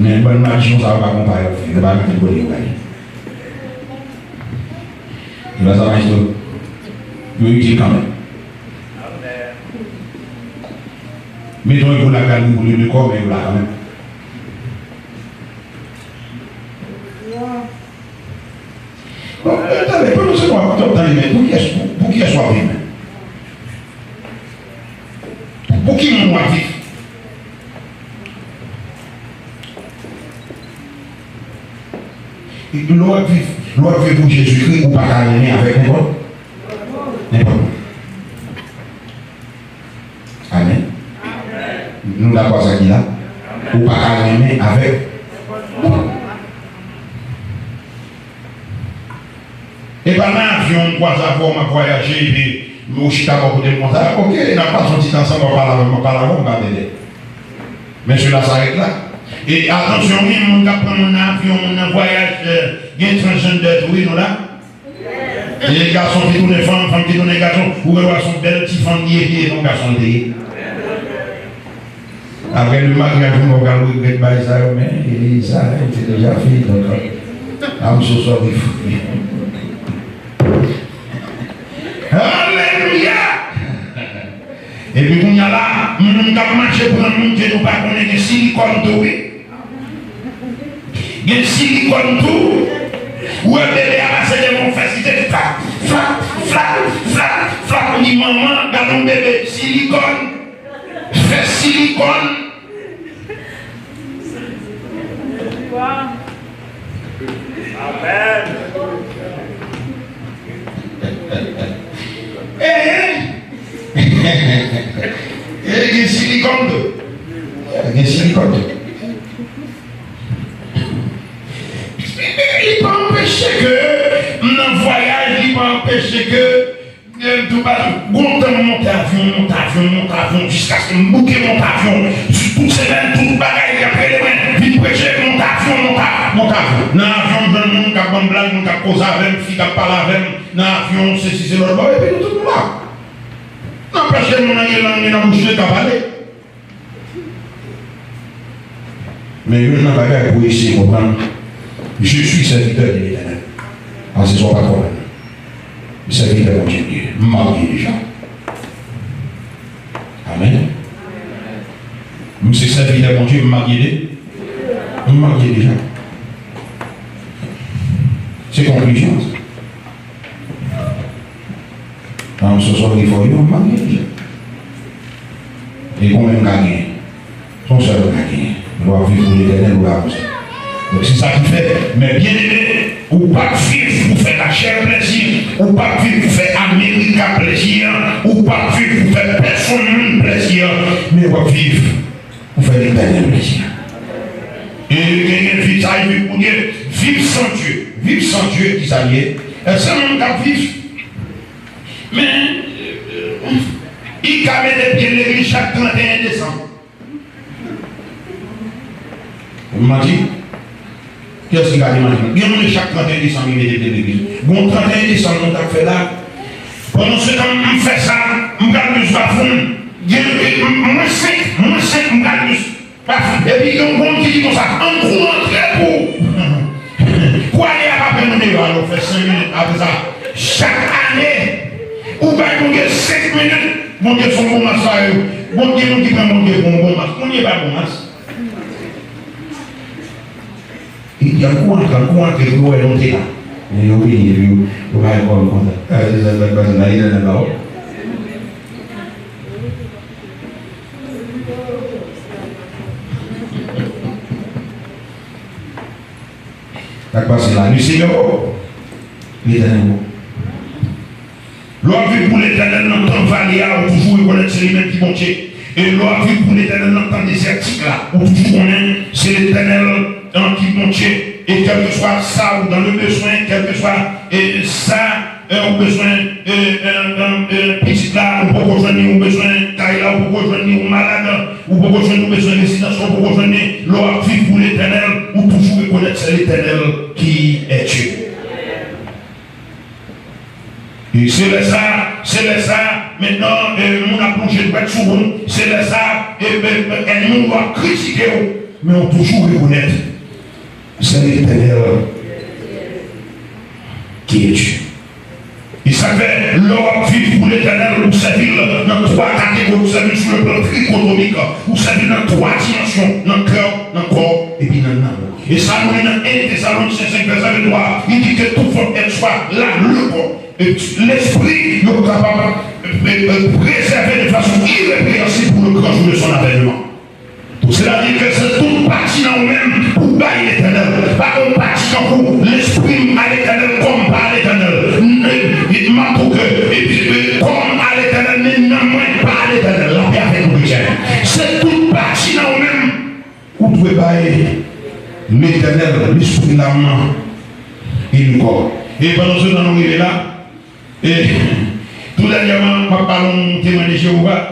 Men bann majichon sa yo pa gon pa yo fè, yo pa nan ki kote yo prale. Se pa sa, maestro? Yo itil kanmenm. Meton yo la gal yo boule de kò, men yo la kanmenm. Bon, men tande, pandan se mwa, tande, men pou kiyès, pou, pou kiyès w ap viv menm? Pou, pou ki moun w ap viv? Lè w ap viv, lè w ap viv pou Jezikri, ou pa ka renmen avèk nenpòt, nenpòt moun. Amèn. Nou dakò sa ki la? Ou pa ka renmen avèk. E pa nan avyon m kwaze avè w, m ap vwayaje, epi ou chita bò kote m konsa, oke, n ap pase yon ti tan ansanm, w ap pale avè m, m ap pale avè w, m pa tande. Men cela s'arrête là. E atansyon, wi, moun k ap pran moun nan avyon, moun nan vwayaj, eh, gen transjandè tou, wi, nou la. E gason ki tounen fanm, fanm ki tounen gason, ou wè, wè se yon bèl ti fanm li ye, li ye, non, gason li te ye. Apre le maryaj, ou pral regrèt bagay sa yo, men, e sa, e, se deja fini, donk, I'm so sorry for you. Alelouya! Epi kounye a la, moun k ap mache pran moun ke nou pa konnen gen silikòn tou, wi. Gen silikòn tou. Ou wè bebe a pase devan w fè site flap, flap, flap, flap, flap. Li manman, gade yon bebe silikòn. Fè silikòn. Amèn. Eh, eh. Eh, gen silikòn tou. Gen silikòn tou. Li pa anpeche ke m nan vwayaj, li pa anpeche ke Toupatou, gon tan m monte avyon, monte avyon, monte avyon, jiskaske m bouke monte avyon. Tout semèn, tout bagay, y ap rele mwen, vin preche, monte avyon, monte, monte avyon. Nan avyon, m jwenn moun k ap ban m blag, moun k ap koze avè m, fi k ap pale avè m, nan avyon, sesi, se lòt bò, epi nou tout nou la. Nanpèch ke moun nan gen lang li nan bouch li, l ka pale. Men youn nan bagay pou eseye konprann, je suis serviteur de l'Éternel. Paske sa w pa konprann. M sèvitè Bondye m ye. M marye deja. Amèn. M se sèvitè Bondye, m marye de. M marye deja. Se konklizyon sa. An, so sorry for you, m marye deja. E konbyen m ka genyen? Se yon sèl m ka genyen. Lè w ap viv pou Letènèl, ou pa konsa. Donk, se sa ki fè, men byeneme, ou p ap viv pou fè lachè plèzi, ou p ap viv pou fè Amerika plèzi, ou p ap viv pou fè pèsonn moun plèzi, men w ap viv pou fè Letènèl plèzi. E genyen viv sa, e viv pou Dye, viv san Dye. Viv san Dye, ki sa l ye? Èske moun k ap viv? Men, li ka mete pye legliz chak trannteyen desanm. M manti? Kiyès ki ka di manti? Gen moun chak trannteyen desanm li mete pye legliz. Gon trannteyen desanm nou t ap fè la. Pandan se tan m fè sa, m pral jis bafon. Gen, mwen senk, mwen senk, m pral jis Epi gen yon moun ki di konsa, an kou antre pou. Kou ale a pa pran nou deyò, alò fè senk minit apre sa. Chak ane, ou bay Bondye senk minit, Bondye se yon bon mas sa yo. Bondye, moun ki pran Bondye pou yon bon mas. Bondye pa bon mas. Li di, an kou antre, an kou antre pou yo wè nou te la. Men yo vini, epi yo, yo pa repon konsa. Sa se sa k pase la, li nan la. Sa k pase la? Li seyè, o, Letènèl bon. Lè w ap viv pou Letènèl nan tan vale a, ou toujou rekonèt se li menm ki Bondye. E lè w ap viv pou Letènèl nan tan dezètik la, ou toujou konnen se Letènèl, an, ki Bondye. E kèlkeswa sa ou dans le besoin, kèlkeswa, e, sa, e, ou bezwen, e, e, e, e, pitit la, ou poko jwenn li, ou bezwen kay la, ou poko jwenn li, ou malad, ou poko jwenn, ou bezwen rezidans, ou poko jwenn li. Lè w ap viv pou Letènèl, ou toujou rekonèt se Letènèl ki est Dieu. E se lè sa, se lè sa, mentnan, e, moun ap lonje dwèt sou ou, se lè sa, e, e, e, ènmi w yo ap kritike w, men w toujou rekonèt se Letènèl ki est Dieu. E sa k fè, lè w ap viv pou Letènèl, ou sèvi l nan twa kategori, ou sèvi l sou le plan trikotomik, ou sèvi l nan twa dimansyon, nan kè w, nan kò w, epi nan nanm ou. E sa nou li nan en Tesalonisyen senk vèsè venntwa, li di que tout votre être soit là, le corps, et l'esprit, yo kapab, e, e, e, préservé de façon irrépréhensible pour le grand jour de son avènement. Sètadi ke se tout pati nan ou menm pou bay Letènèl. Pa gen yon pati tankou lespri m a Letènèl, kò m pa a Letènèl. M, e, e, m ap di w ke, e, e, kò m a Letènèl, men nanm mwen pa a Letènèl. Lapè avèk ou, kretyen. Se tout pati nan ou menm ou dwe bay Letènèl, lespri, nanm nan, e le kò. E pandan se tan nou rive la, e, tou dènyèman, m ap pale yon temwen de Jewova.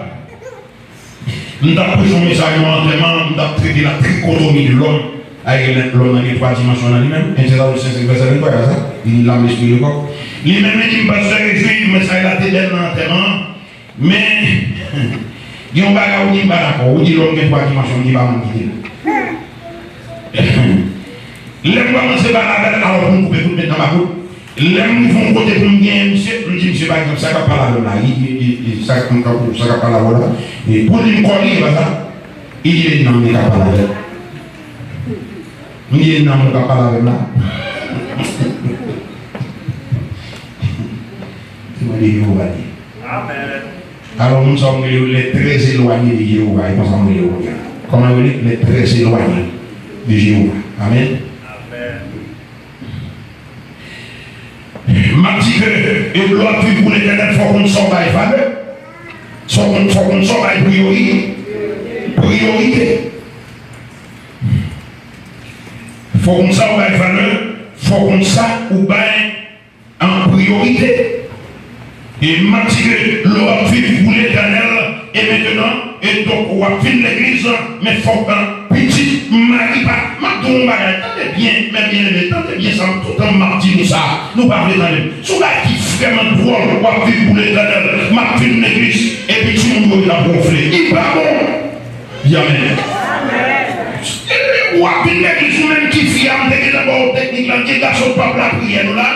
M t ap preche yon mesaj nan antèman, m t ap trete la trikotomi de lòm. Ayè, lòm nan gen twa dimansyon nan li menm. En Tesalonisyen senk vèsè venntwa, sa. Li di nanm, lespri, le kò. Li menm, li di m, pastè, rejwi, mesaj la te bèl nan antèman an. Men, gen yon bagay ou di m pa dakò. Ou di lòm gen twa dimansyon, m di pa moun ki di l. Lè m kòmanse pale avè l, alò pou m koupe tout met nan makout. Lè m rive yon kote pou m genyen misye, m di misye, pa egzanp, sa k ap pale avè m la, li, li, li, li, sa k ap, sa k ap pale avè w la, e pou li m kò li, e pa sa, li di e nanm li k ap pale avè l. M di e nanm ou k ap pale avè m la. Se mwen de Jewova li ye. Amèn. Alò, moun sa yo m rele yo les très éloignés de Jéhovah. E konsa m rele yo kounye a. Kòman yo rele? Les très éloignés de Jéhovah. Amèn. M ap di ke, e lè w ap viv pou Letènèl, fò w konn sa w bay valè. Fò w konn, fò w konn sa w bay priyori-, priyorite. Fò w konn sa w bay valè, fò w konn sa ou bay an priyorite. E m ap di ke lè w ap viv pou Letènèl, e mentenan, e donk w ap vin legliz, men fòk, pitit, mari pa, m ap di w yon bagay, tande byen, men byeneme, tande byen sa, toutan m ap di nou sa, nou pa vle tande m. Se yon bagay ki vrèman dwòl, w ap viv pou Letènèl, m ap vin legliz, epi timoun yo ret ap wonfle. Li pa bon. Di amèn. W ap vin legliz, ou menm ki fi a, m te gentan ba w teknik la, gen gason k p ap lapriyè nou la.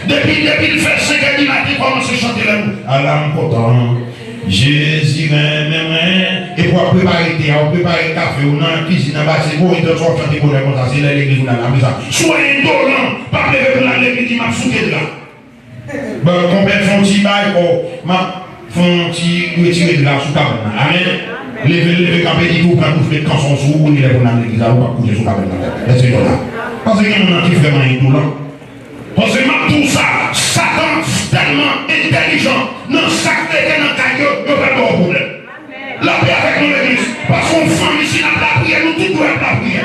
Depi, depi l fè senk è di maten, kòmanse chante lè nou. Ala m kontan. Jezi renmen mwen. Epi w ap prepare te a, w ap prepare kafe w nan kizin nan, pase bon, etan w ap chante bonè konsa, se lè legliz ou nan apre sa. Swa endolan, p ap leve pou l al legliz, di m ap souke dra. Bon, konpè, fè yon ti bay, kò, m ap fè yon ti retire dra sou kabann nan. Amèn. Leve, leve, kanpe, di tou, pran kout met kanson sou ou, li lè pou n al legliz la, ou p ap kouche sou kabann nan. Èske nou la? Paske gen moun nan ki vrèman endolan. Paske m ap di w sa, Satan tèlman entèlijan nan sa k rete nan kay yo, yo pral ba w pwoblèm. Lapè avèk nou, legliz. Paske yon fanmi, si n ap lapriyè, nou tout dwe ap lapriyè.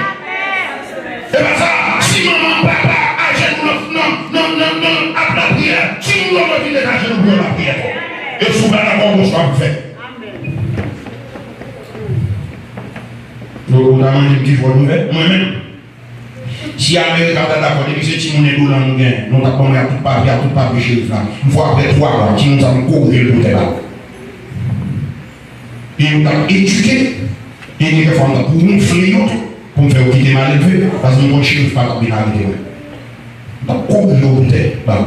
E pa sa, si manman, papa, ajenou nan, nan, nan, nan, nan, ap lapriyè, timoun yo dwe vin ajenou pou yo lapriyè tou. E si w pa dakò, bonswa pou fè. Ou ta mande m ki fòt m fè? Mwen menm. Si Amerika ta dakò, depi se timoun endolan nou gen, nou t ap ban mwen ak tout papye, ak tout papye cherif la. M fò apre twa mwa, timoun sa m kouri l pou tè ba. E yo t ap edike, e gen kèk fwa m t ap wonfle yo tou, pou m fè yo kite malelve, paske m konn cherif pa t ap vin arete mwen. M t ap kouri yo pou tè ba.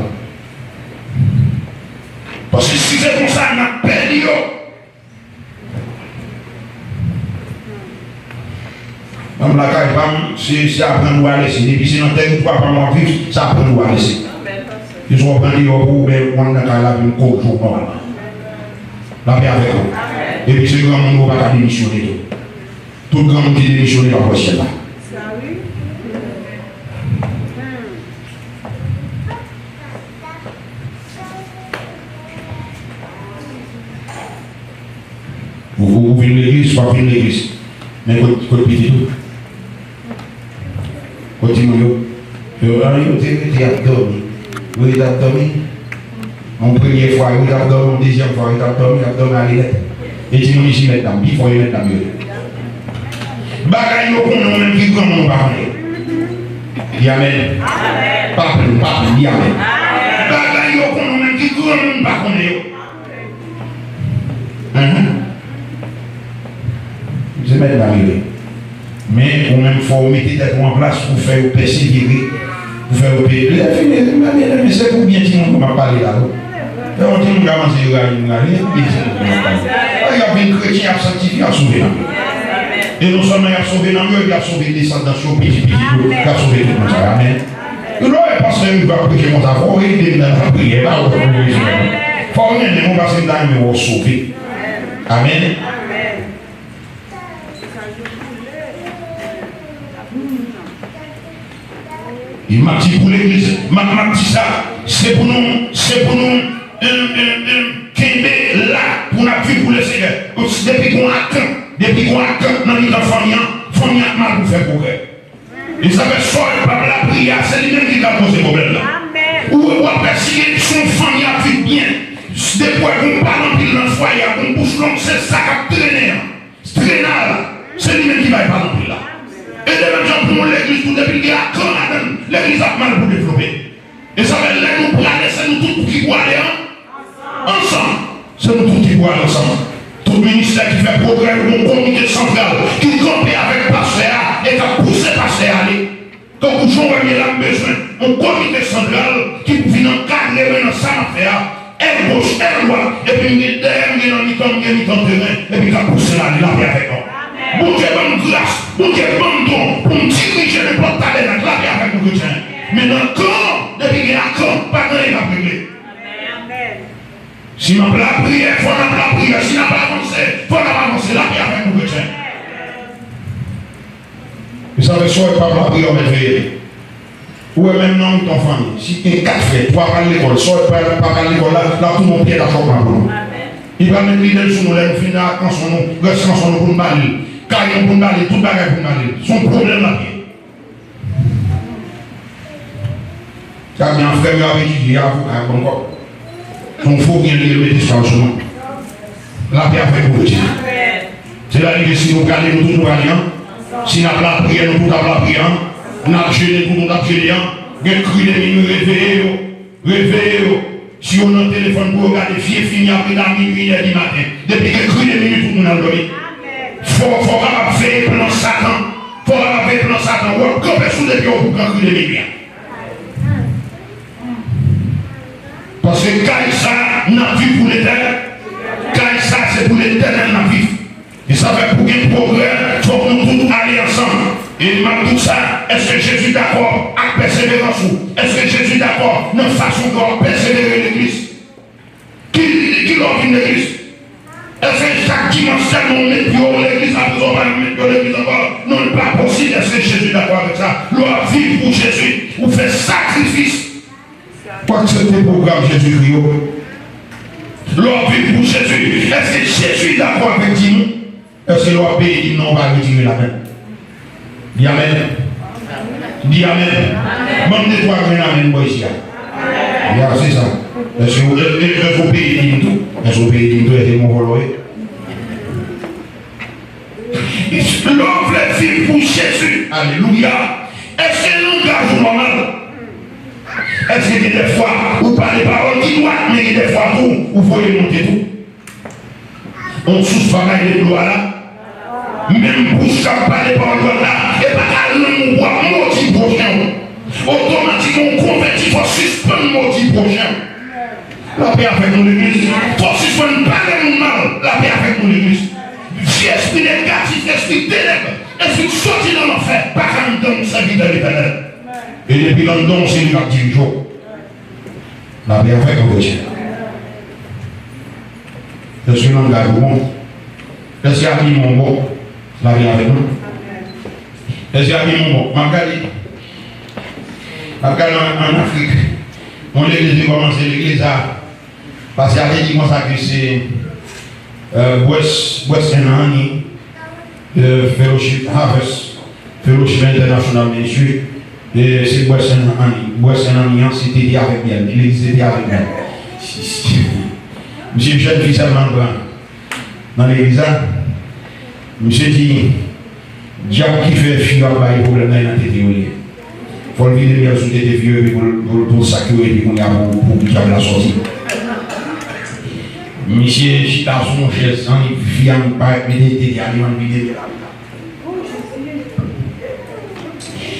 Paske si se konsa, n ap pèdi yo. Nan lakay pa m, se, se aprann ou a lese. Depi se nan tèritwa pa m w ap viv, se aprann ou a lese. Se swa w pran deyò pou ou, oubyen w anndan kay la, vin kòk jou nòmalman. Lapè avèk ou. Epi se granmoun ou pa ka demisyone tou. Tout granmoun ki demisyone pa pran syèl la. Ou, ou, ou vin legliz, ou pa vin legliz. Men kot, kot pitit ou? Kot timoun yo? Yo, a, yo te rete ap dòmi. Yo rete ap dòmi. Yon premye fwa, yo rete ap dòmi. Yon dezyèm fwa, yo rete ap dòmi, ap dòmi ale nèt. E timoun isi mèt dam, pi fò yo mèt dam yo ye. Bagay yo konnen, ou menm ki granmoun ou pa konnen. Di amèn. Pa plenn, pa plenn, di amèn. Bagay yo konnen, ou menm ki granmoun ou pa konnen yo. Enhen. Se mèt dam yo ye. Men, ou menm, fò ou mete tèt ou an plas pou fè yo pèsevere, pou fè yo peye. Lè fini, men, men, men, se pou byen timoun yo m ap pale la, wi. Lè yon timoun ka panse yo rayi m, rayi m, byen timoun yo m ap pale. Lè y ap vin kretyen, y ap sanktifye, y ap sove nanm yo. E non sèlman y ap sove nanm yo, epi y ap sove desandans yo, pitit pitit yo, y ap sove tout moun sa yo. Amèn. Lè w wè pastè rive ap preche konsa, fò w ede m nan lapriyè, pa w fè pou bezwen. Fò w renmen mwen, paske m ta renmen wè w sove. Amèn. E m ap di pou legliz, m ap, m ap di sa, se pou nou, se pou nou, em, em, em, kenbe la pou n ap viv pou Lesenyè. Depi gon atant, depi gon atant nan mitan fanmi an, fanmi an ap mal pou fè pwogrè. E sa fè sòl p ap lapriyè a, se li menm ki ka koze pwoblèm nan. Ou, w ap wè si gen, si yon fanmi ap viv byen, depi w wè gon pale anpil nan fwaye a, gon bouch long, se sa k ap trennen an. Trena la, se li menm ki bay pale anpil la. E de menm jan pou yon legliz tou, depi l gen akan ladan l, legliz ap mal pou devlope. E sa fè lè nou prale, se nou tout ki prale an, ansanm. Se nou tout ki prale ansanm. Tout ministè ki fè pwogrè, nou gen yon komite santral ki kanpe avèk pastè a e k ap pouse pastè a ale. Tankou jan w wè m ye la, m bezwen yon komite santral ki pou vin ankadre mwen nan sa m ap fè a, èl goch, èl dwat, epi m gen dèyè, m gen nan mitan, m gen mitan teren, epi k ap pouse l ale, lapè avèk nou. Bondye ban m gras, Bondye ban m don pou m dirije nenpòt tabènak, lapè avèk nou kretyen. Men nan kan, depi gen akan, pa gen anyen k ap regle. Si n ap lapriyè, fò n ap lapriyè. Si n ap avanse, fò n ap avanse. Lapè avèk nou, kretyen. E sa fè sè w pa lapriyè, w mèt veye. Ou wè menm nan mitan fanmi, si gen kat frè, twa pral lekòl, sè w pa, pa pral lekòl la, l ap tounen yon pyès a chòkman pou nou. Li pral met lide l sou nou lè nou fin ak kanson nou, rès kanson nou pou n ba li l, kay nou pou n ba li l, tout bagay pou n ba li l. Se yon pwoblèm l ap ye. Sa gen frè m yo ap etidye, avoka, y ap ban m kòb. Se yon fo byen li ye, l mete sa sou nou. Lapè avèk nou, mesye. Se la li di, si nou prale, nou tout nou prale, an. Si n ap lapriyè, nou tout ap lapriyè, an. N ap jene, tout nou t ap jene, an. Gen kri de minwi, reveye yo. Reveye yo. Si yo nan telefòn pou yo gade vye fim y ap gade a minwi, inè di maten. Depi gen kri de minwi, tout moun al dòmi. Fò, fò w kapab veye plan Satan. Fò w kapab veye plan Satan. W ap kanpe sou de pye w pou pran kri de minwi a. Paske kay sa a, n ap viv pou letènèl. Kay sa a, se pou letènèl n ap viv. E sa fè pou gen pwogrè, fòk nou tout ale ansanm. E m ap di w sa, èske Jezi dakò ak pèseverans ou? Èske Jezi dakò nan fason ke w ap pèsevere legliz? Ki, ki lè w vin legliz? Èske chak dimanch sèlman w met pye w legliz, apre sa w pa janm met pye w legliz ankò? Non, li pa posib. Èske Jezi dakò avèk sa? Lè w ap viv pou Jezi, ou fè sakrifis pou aksepte pwogram Jezikri yo. Lè w ap viv pou Jezi, èske Jezi dakò avèk dim ou? Èske lè w ap peye dim nan, ou pa retire l avè l? Di amèn. Di amèn. Ban m de twa grenn amèn bò isi a. Ya, se sa. Èske ou, èske ou peye dim tou? Èske ou peye dim tou? Èske ou vòlò ye? Lè w vle viv pou Jezi, alelouya, èske langaj ou nòmal? Èske gen de fwa ou pale pawòl ki dwat, men gen de fwa tou, ou voye monte tou? On sous pa bay de dlo a la. Menm bouch k ap pale pawòl dwat la, e pa ka lang ou w ap modi pwochen w. Otomatikman, ou konvèti, fò w sispann modi pwochen w. Lapè avèk nou, legliz. Fò w sispann pale moun mal. Lapè avèk nou, legliz. Vye espri negatif, espri tenèb, espri k soti nan lanfè, pa ka anndan yon sèvitè Letènèl. E depi l anndan w, se li k ap dirije w. Lapè avèk nou, kretyen. Èske langaj ou bon? Èske abiman w bon? Lapè avèk nou. Èske abiman w bon? M ap gade, m ap gade an, an Afrik. Yon legliz te kòmanse, legliz la, pastè a te di konsa ke se, euh, Bwès, Bwès en Anni, euh, Fellowship Harvest, Fellowship International Ministry, e se Bwès en Anni. Bwès en Anni an, se tete avèk myèl. Legliz tete avèk myèl. Si, si. Misye jèn fi sèlman l pran nan legliz la. Misye di, dyab ki fè fi yo ap ba li pwoblèm nan, e nan tete yo li ye. Fò l vide myèl sou tete fi yo, epi pou l, pou l, pou l sakire, epi kounye a pou, pou dyab la sòti. Misye chita sou yon chèz, annik fi a parèt mete tete a, li annik vide myèl la.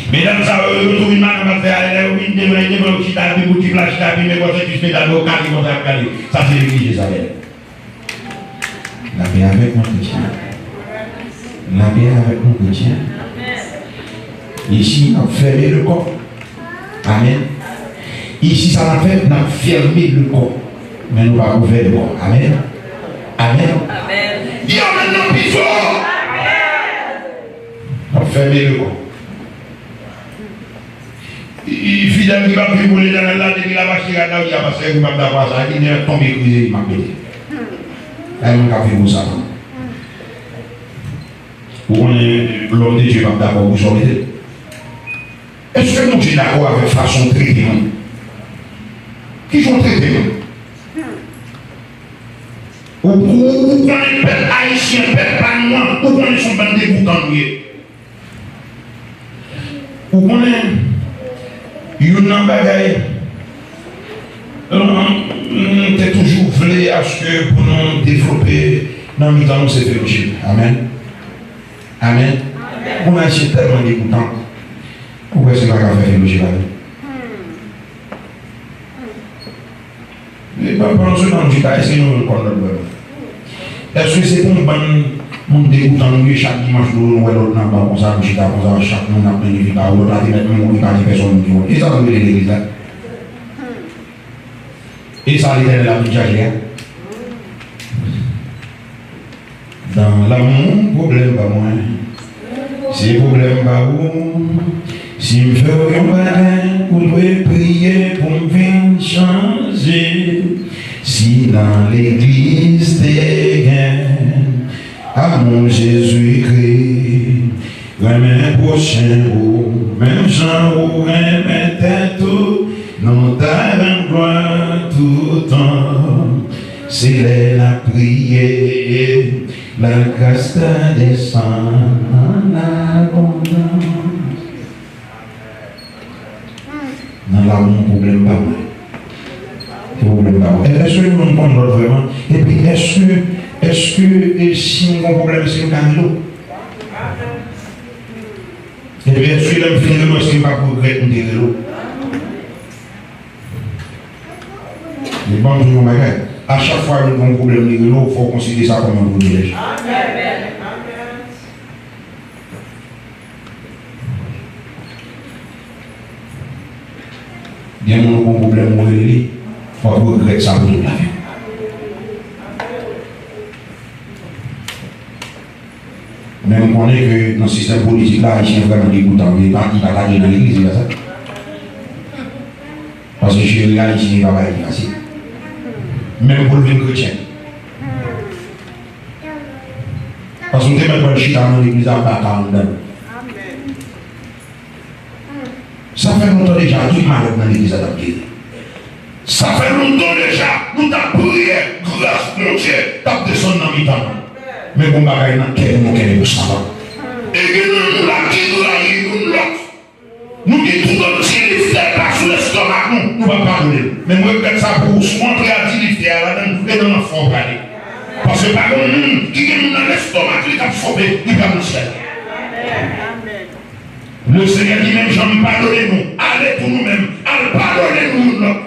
Medam sa yo, yo tou vin madanm ap fè a, lè yo vin devan, devan yo chita, epi pou tip la chita, epi men bò sèvis medam yo kale konsa, ap gade. Sa se legliz Jezabèl. Lapè avèk nou, kretyen. Lapè avèk nou, kretyen. Isi, n ap fèmen le kò. Amèn. Isi, sa n ap fè, n ap fèmen le kò. Men nou pa ouvè le kò. Amèn. Amèn. Amèn. Di amèn nan pi fò. N ap fèmen le kò. I, i, fidèl ki p ap viv pou Letènèl la, depi l ap achte rad la, ou di, a, pastè, m p ap dakò a sa, epi nèg tonbe krize, m ap mete. Ay, moun k ap viv pou Satan. Ou konnen, lòm de Dye p ap dakò pou sa w mete. Èske Bondye dakò avèk fason w trete moun? Kijan w trete moun? Ou, ou, ou konnen pèp ayisyen, pèp pa nou an, ou konnen se yon bann degoutan nou ye. Ou konnen, youn nan bagay, euh, m te toujou vle aske pou nou devlope nan mitan nou, se fellowship. Amèn. Amèn. Amèn. Moun ayisyen tèlman degoutan, ou prèske pa ka fè fellowship avè l. E pa, pandan se tan nou chita, èske nou konn lòt bò yo? Èske se pou yon bann moun degoutan nou ye, chak dimanch nou, nou wè lòt nan ban konsa, nou chita konsa, chak moun ap mennen vi pa yo, lòt la te mèt mouri, pa gen pèsonn moun ki konn. E sa nou rele legliz la? E sa Letènèl ap vin chache a? Dans l'amour, pwoblèm pa mwen, se pwoblèm pa ou. Si m fè w yon bagay, ou dwe priye pou m vin chanje. Si nan legliz te gen amou Jezikri, renmen pwochen ou menm jan ou renmen tèt ou, nou ta rann glwa toutan. Se lè n ap priye, lagras ka desann an abondans. Nan la ou gen pwoblèm pa mwen. Se pwoblèm pa mwen. Èske nou konn lòt vrèman? Epi èske, èske e si m gen pwoblèm, èske m ka rele w? Epi èske lè m fin rele w, èske m p ap regrèt m te rele w? Men ban m di w yon bagay. A chak fwa moun gen yon pwoblèm li rele w, fò w konsidere sa kòm yon privilèj. Gen moun ou gen yon pwoblèm ou rele li, w ap regrèt sa pou tout lavi w. Men m konnen ke nan sistèm politik la, Ayisyen vrèman degoutan, men li pa, li pa ta dwe nan legliz, li pa sa. Paske jere Ayisyen, li pa bagay ki fasil. Menm pou l vin kretyen. Paske m te mèt wè l chita nan legliz la, m pa ka anndan l. Sa fè lontan deja tout malad nan legliz la t ap geri. Sa fè lontan deja nou t ap priye, gras Bondye t ap desann nan mitan nou. Men gon bagay nan kè nou, nou kenbe pou savan. E gen nan nou la ki rayi youn lòt. Nou gen tout yon ti liftè pa sou lestomak nou, nou pa padone l. Men m regrèt sa pou ou, si w antre a ti liftè a ladan l, e nan lanfè w prale. Paske pa gen moun ki gen moun nan lestomak li k ap sove, li pral nan syèl. Lesenyè di menm jan m padone nou, ale tou nou menm, al padone nou youn lòt.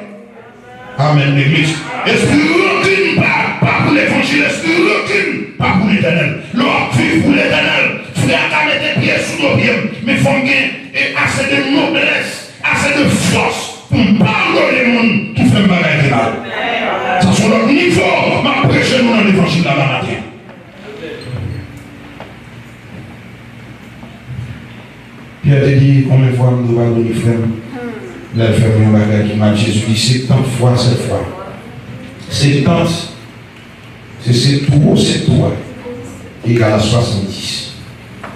Amèn, legliz. Espri rankin pa, pa pou levanjil, espri rankin pa pou Letènèl. Lè w ap viv pou Letènèl, frè a ka mete pye sou do pye m, men fò m gen, e, ase de noblès, ase de fòs pou m padone moun ki fè m bagay ki mal. Sa se yon lòt nivo m ap preche nou nan levanjil la, la maten. Pyè te di, konbyen fwa m dwe padone frè m lè l fè mwen yon bagay ki mal? Jezi di, setant fwa sèt fwa. Setant, se sept ou sept ou a, egal a swasanndis.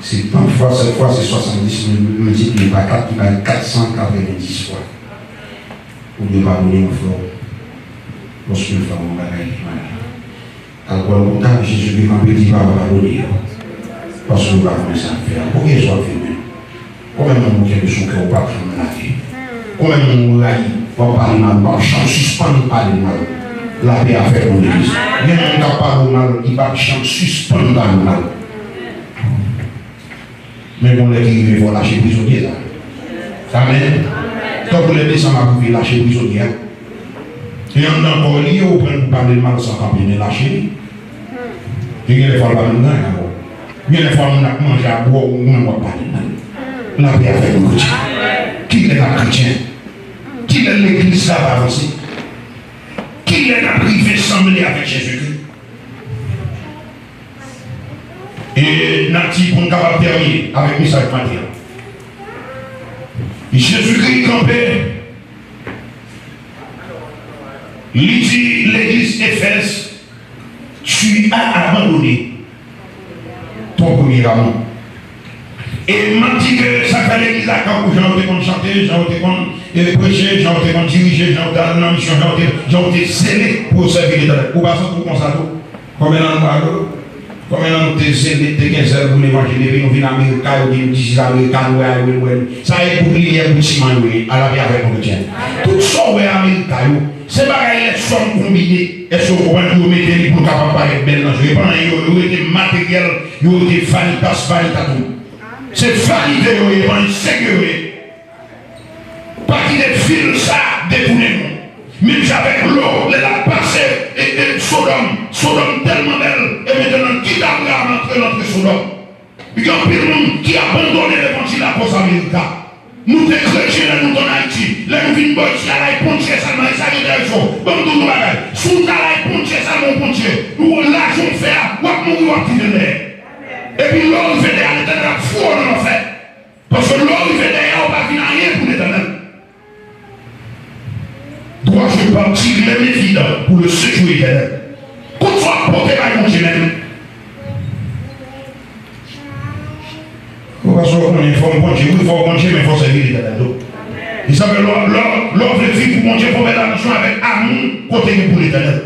Setant fwa sèt fwa, se swasanndis, men miltipliye pa kat, ki bay kat san katrevendis fwa. Ou dwe padone yon frè w lòske l fè w yon bagay ki mal. Alkòl ou ta, Jezikri kanpe di, Papa, padone yo, paske yo pa konnen sa y ap fè a. Poukisa w ap fè menm? Konbyen moun ou kenbe sou kè w pa janm lage? Konbyen moun ou rayi, w ap pale mal, ou p ap janm sispann pale mal? Lapè a fèt nan legliz. Gen moun k ap pale w mal, li p ap janm sispann pale w mal. Men gon lè ki rive fò w lache prizonye la. Amèn. Tankou lè desanm ap rive, lache prizonye a. E anndan kò w li ye, ou pran pou pale l mal san kanpe, men lache li. E gen lè fwa l pa menm gen anyen ankò. Gen lè fwa moun ap manje ak bwè w, ou menm w ap pale l mal. Lapè avèk nou kretyen. Kilè n ap kretyen? Kilè legliz la va avanse? Kilè n ap rive sanble avèk Jezikri? E n ap di pou n kapab tèmine avèk mesaj maten an. Jezikri kanpe, li di legliz Efèz, Tu as abandonné ton premier amour. E m ap di ke sa k fè legliz la kanpe, jan yo te konn chante, jan yo te konn, e, preche, jan yo te konn dirije, jan yo te al nan misyon, jan yo te, jan yo te zele pou yo sèvi Letènèl. Ou pa santi w konsa tou? Konbyen nan nou alo? Konbyen nan nou te zele, te gen zèl pou levanjil, epi nou vin Amerika, yo di nou this is America, nou wè, wè, wè. Sa e bout limyè, bout siman yo ye, a lapè avèk nou kretyen. Tout sa w wè Amerika yo, se bagay lèzòm konbine. Èske w konprann? Yo mete li pou l kapab parèt bèl nan je yo. E pa anyen yo, yo rete materyèl, yo rete vanitas vanitatum. Se vanite yo ye, e pa anyen serye yo ye. Pa kite vil sa a detounen nou. Menm jan avèk Lo, lè l ap pase, e, e, Sodòm, Sodòm tèlman bèl, e mentnan kit Abraram antre nan antre Sodòm. Gen anpil moun ki abandone levanjil akoz Amerika. Nou te kretyen lè nou t ann Ayiti. Lè nou vin bò isit, al ay Ponche sèlman, e sa gen dèyè cho. Ban m di w yon bagay. Si w t al ay Ponche sèlman, yon Ponche, ou lajan w fè a, w ap mouri, w ap kite l dèyè. Epi lè w rive dèyè a, Letènèl ap foure w nan lanfè. Paske lè w rive dèyè a, ou pa vin anyen pou Letènèl. Droit, je parti, même évident, pour le séjour éternel. Kot sa w ap pote bay Bondye menm? Ou pa sou konnen fò w Bondye, wi, fò w Bondye, men fò w sèvi Letènèl tou. E sa fè lè w, lè w, lè w vle viv pou Bondye, fò w fè atansyon avèk amour kote gen pou Letènèl.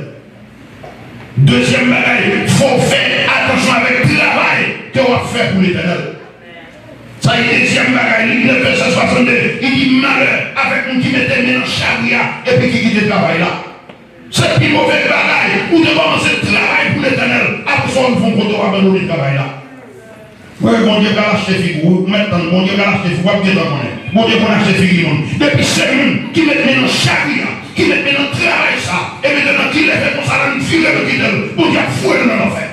Dezyèm bagay, fò w fè atansyon avèk travay ke w ap fè pou Letènèl. Sa e dezyèm bagay, Lik nèf vèsè swasannde, li di, malè avèk moun ki mete men nan chagrin an epi ki kite travay la. Se pi move bagay, ou te kòmanse travay pou Letènèl, apre sa w rive yon kote w abandone travay la. Wè, Bondye pral achte figi w, ou mèt tann, Bondye pral achte figi w, w ap gentan konnen. Bondye konn achte figi moun. Depi se moun ki met men nan chagrin an, ki met men nan travay sa, e mentnan ki leve konsa la, n vire nou kite l, Bondye ap voye l nan lanfè.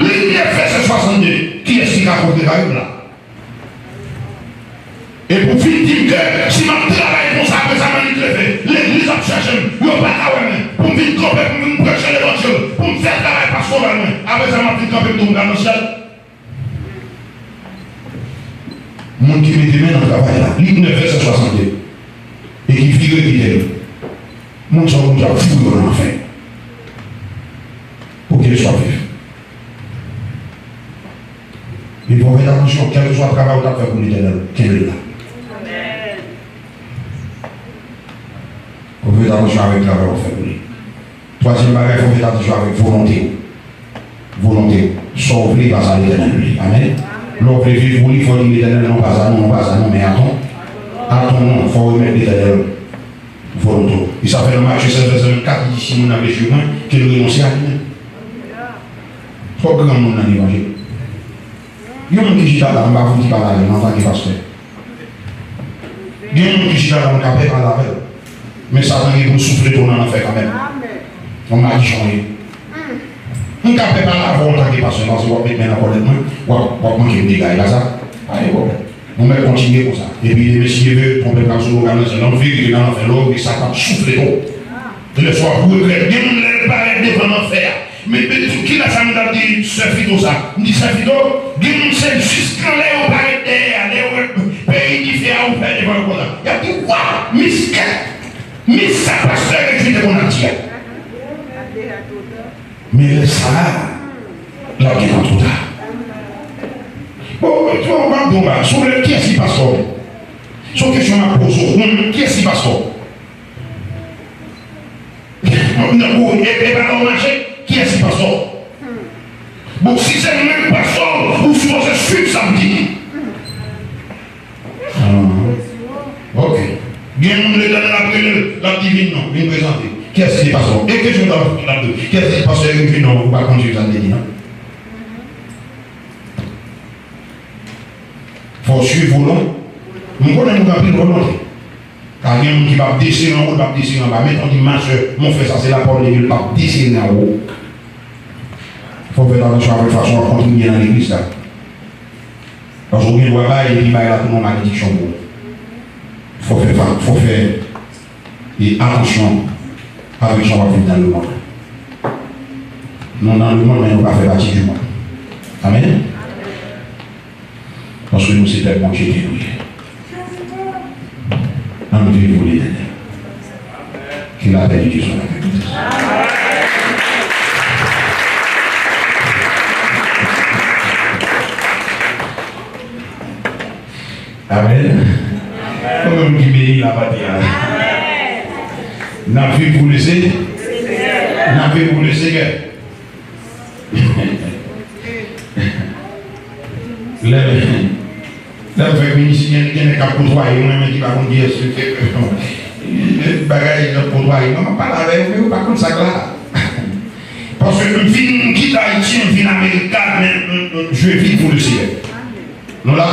Lik nèf vèsè swasannde, kiyès ki ka kontre kay m la? E pou fin di m ke si m ap travay konsa, apre sa m annik leve, legliz ap chèche m, yo pa ka wè m, pou m vin kanpe, pou m vin preche levanjil, pou m fè travay pastoral mwen, apre sa m ap vin kanpe, m di w m pral nan syèl. Moun ki mete men nan travay la, Lik nèf vèsè swasannde, e ki vire kite l, moun sa yo Bondye ap foure yo nan lanfè. Pou kiyès w ap viv? Men fò w fè atansyon, kèlkeswa travay ou t ap fè pou Letènèl, kenbe l la. Fò w fè atansyon avèk travay w ap fè pou li. Twazyèm bagay, fò w fè atansyon avèk volonte w. Volonte w. Sa w vle, e pa sa Letènèl vle. Amèn. Lè w vle viv pou li, fò w di Letènèl, non pa sa non, non pa sa non, men atann. Atann non, fò w remèt Letènèl volonte w. E sa fè nan Matye sèz vèsè vennkat, li di, si moun nan vle suiv mwen, ke l renonse a li menm. Twòp granmoun nan levanjil. Gen moun ki chita la, m pa fouti pale avè l antanke pastè. Gen moun ki chita la, m ka pè pale avè l. Men Satan gen pou l soufle tou nan lanfè kanmenm. Yon madichon w ye. M ka pè pale avè w antanke pastè, paske w ap met men nan kòlèt mwen, w ap, w ap manke m dega, e pa sa? Pa gen pwoblèm. Nou mèt kontinye konsa. Epi demen, si Dye vle, konplèt n ap sou logan nan syèl la, verite nan lanfè, lè w rive Satan ap soufle tou. Lè sa w ap regrèt. Gen moun lè l parèt devan lanfè a. Men, men, kilè sa m t ap di sè Fito sa? M di, sè Fito, gen moun se jis kan lè yo parèt dèyè a, lè yo wè peyi dife a ouvè devan yo konsa. Y ap di, waw, miskèt, mis sa pastè Rejwi te konn ap di a. Men lè sa a, l ap gentan twò ta. Bon, bon, bon, bon, bon, bon, sou lè, kiyès ki pastè w? Se yon kesyon m ap poze w. Kiyès ki pastè w? Nan kou, e, e pa la w mache, kiyès ki pastè w? Bon, si se mwen k pastè w, ou sipoze swiv sa m di. Ah, ok. Gen moun Letènèl ap rele l, l ap di, vin non, vin prezante. Kiyès ki pastè w? E kesyon m t ap, t ap di, kiyès ki pastè? Vin non, ou pa konn swiv sa m te di non. Fò w swiv ou non. M konnen nou gen anpil volonte. Ka gen moun ki p ap desere anwo, l p ap desere anba. Men tann di, ma sè, mon frè, sa se lapawòl de Dye, l p ap desere anwo. Fò w fè atansyon avèk fason w ap kontribye nan legliz la. Paske w gen dwa bay, epi bay la tounen yon malediksyon pou ou. Fò w fè fa-, fò w fè, e, atansyon avèk jan w ap viv nan lemonn. Nou nan lemonn, men nou pa fè pati di monn. Amèn. Paske nou se pèp Bondye ke nou ye. Ann viv pou Letènèl. Que la paix de Dieu soit avec vous. Amèn. Ou menm ki beni la maten an. N ap viv pou Lesenyè. N ap viv pou Lesenyè. Lè, lè m fèk vin isit, gen, gen nèg k ap kotwaye mwen, men ki pa konn kiyès yo. Bagay, y ap kotwaye mwen, m ap pale avè yo, men yo pa konn sa k la. Paske m fin kite Ayiti, m vin Amerika, men m, m, je vis pour le Seigneur. Nou la,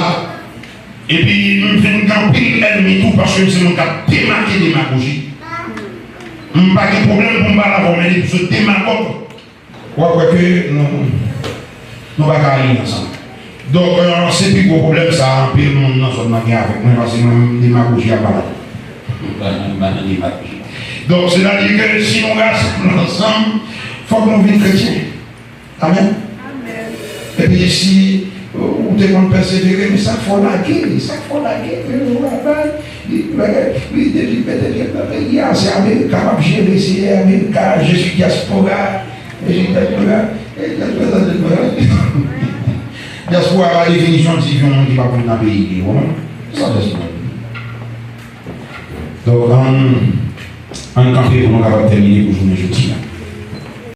epi m fin gen anpil ènmi tou, paske m se moun k ap demake demagoji. M pa gen pwoblèm pou m pale avè w, men depi w se demagòg, w ap wè ke nou, nou pa ka ale ansanm. Donk, euh, se pi gwo pwoblèm sa a, anpil moun nan zòn nan gen avèk mwen, paske mwen, demagoji a pa la. M pa nan, m pa nan demagoji. Donk, sètadi ke si nou rasanble ansanm, fòk nou vin kretyen. Amèn. Epi si ou te konn pèsevere, men sa k fè w lage, sa k fè w lage, men ou pa bay, li, li, li, li mete tèt nan peyi a, se Amerika m ap jere, se Amerika, je suis diaspora, je suis diaspora, je suis diaspora, je suis diaspora. Diaspora pa definisyon di yon moun ki pa konn nan peyi li, w konprann? Sa diaspora. Donk, ann, ann kanpe pou nou kapab tèmine pou jounen jodi a.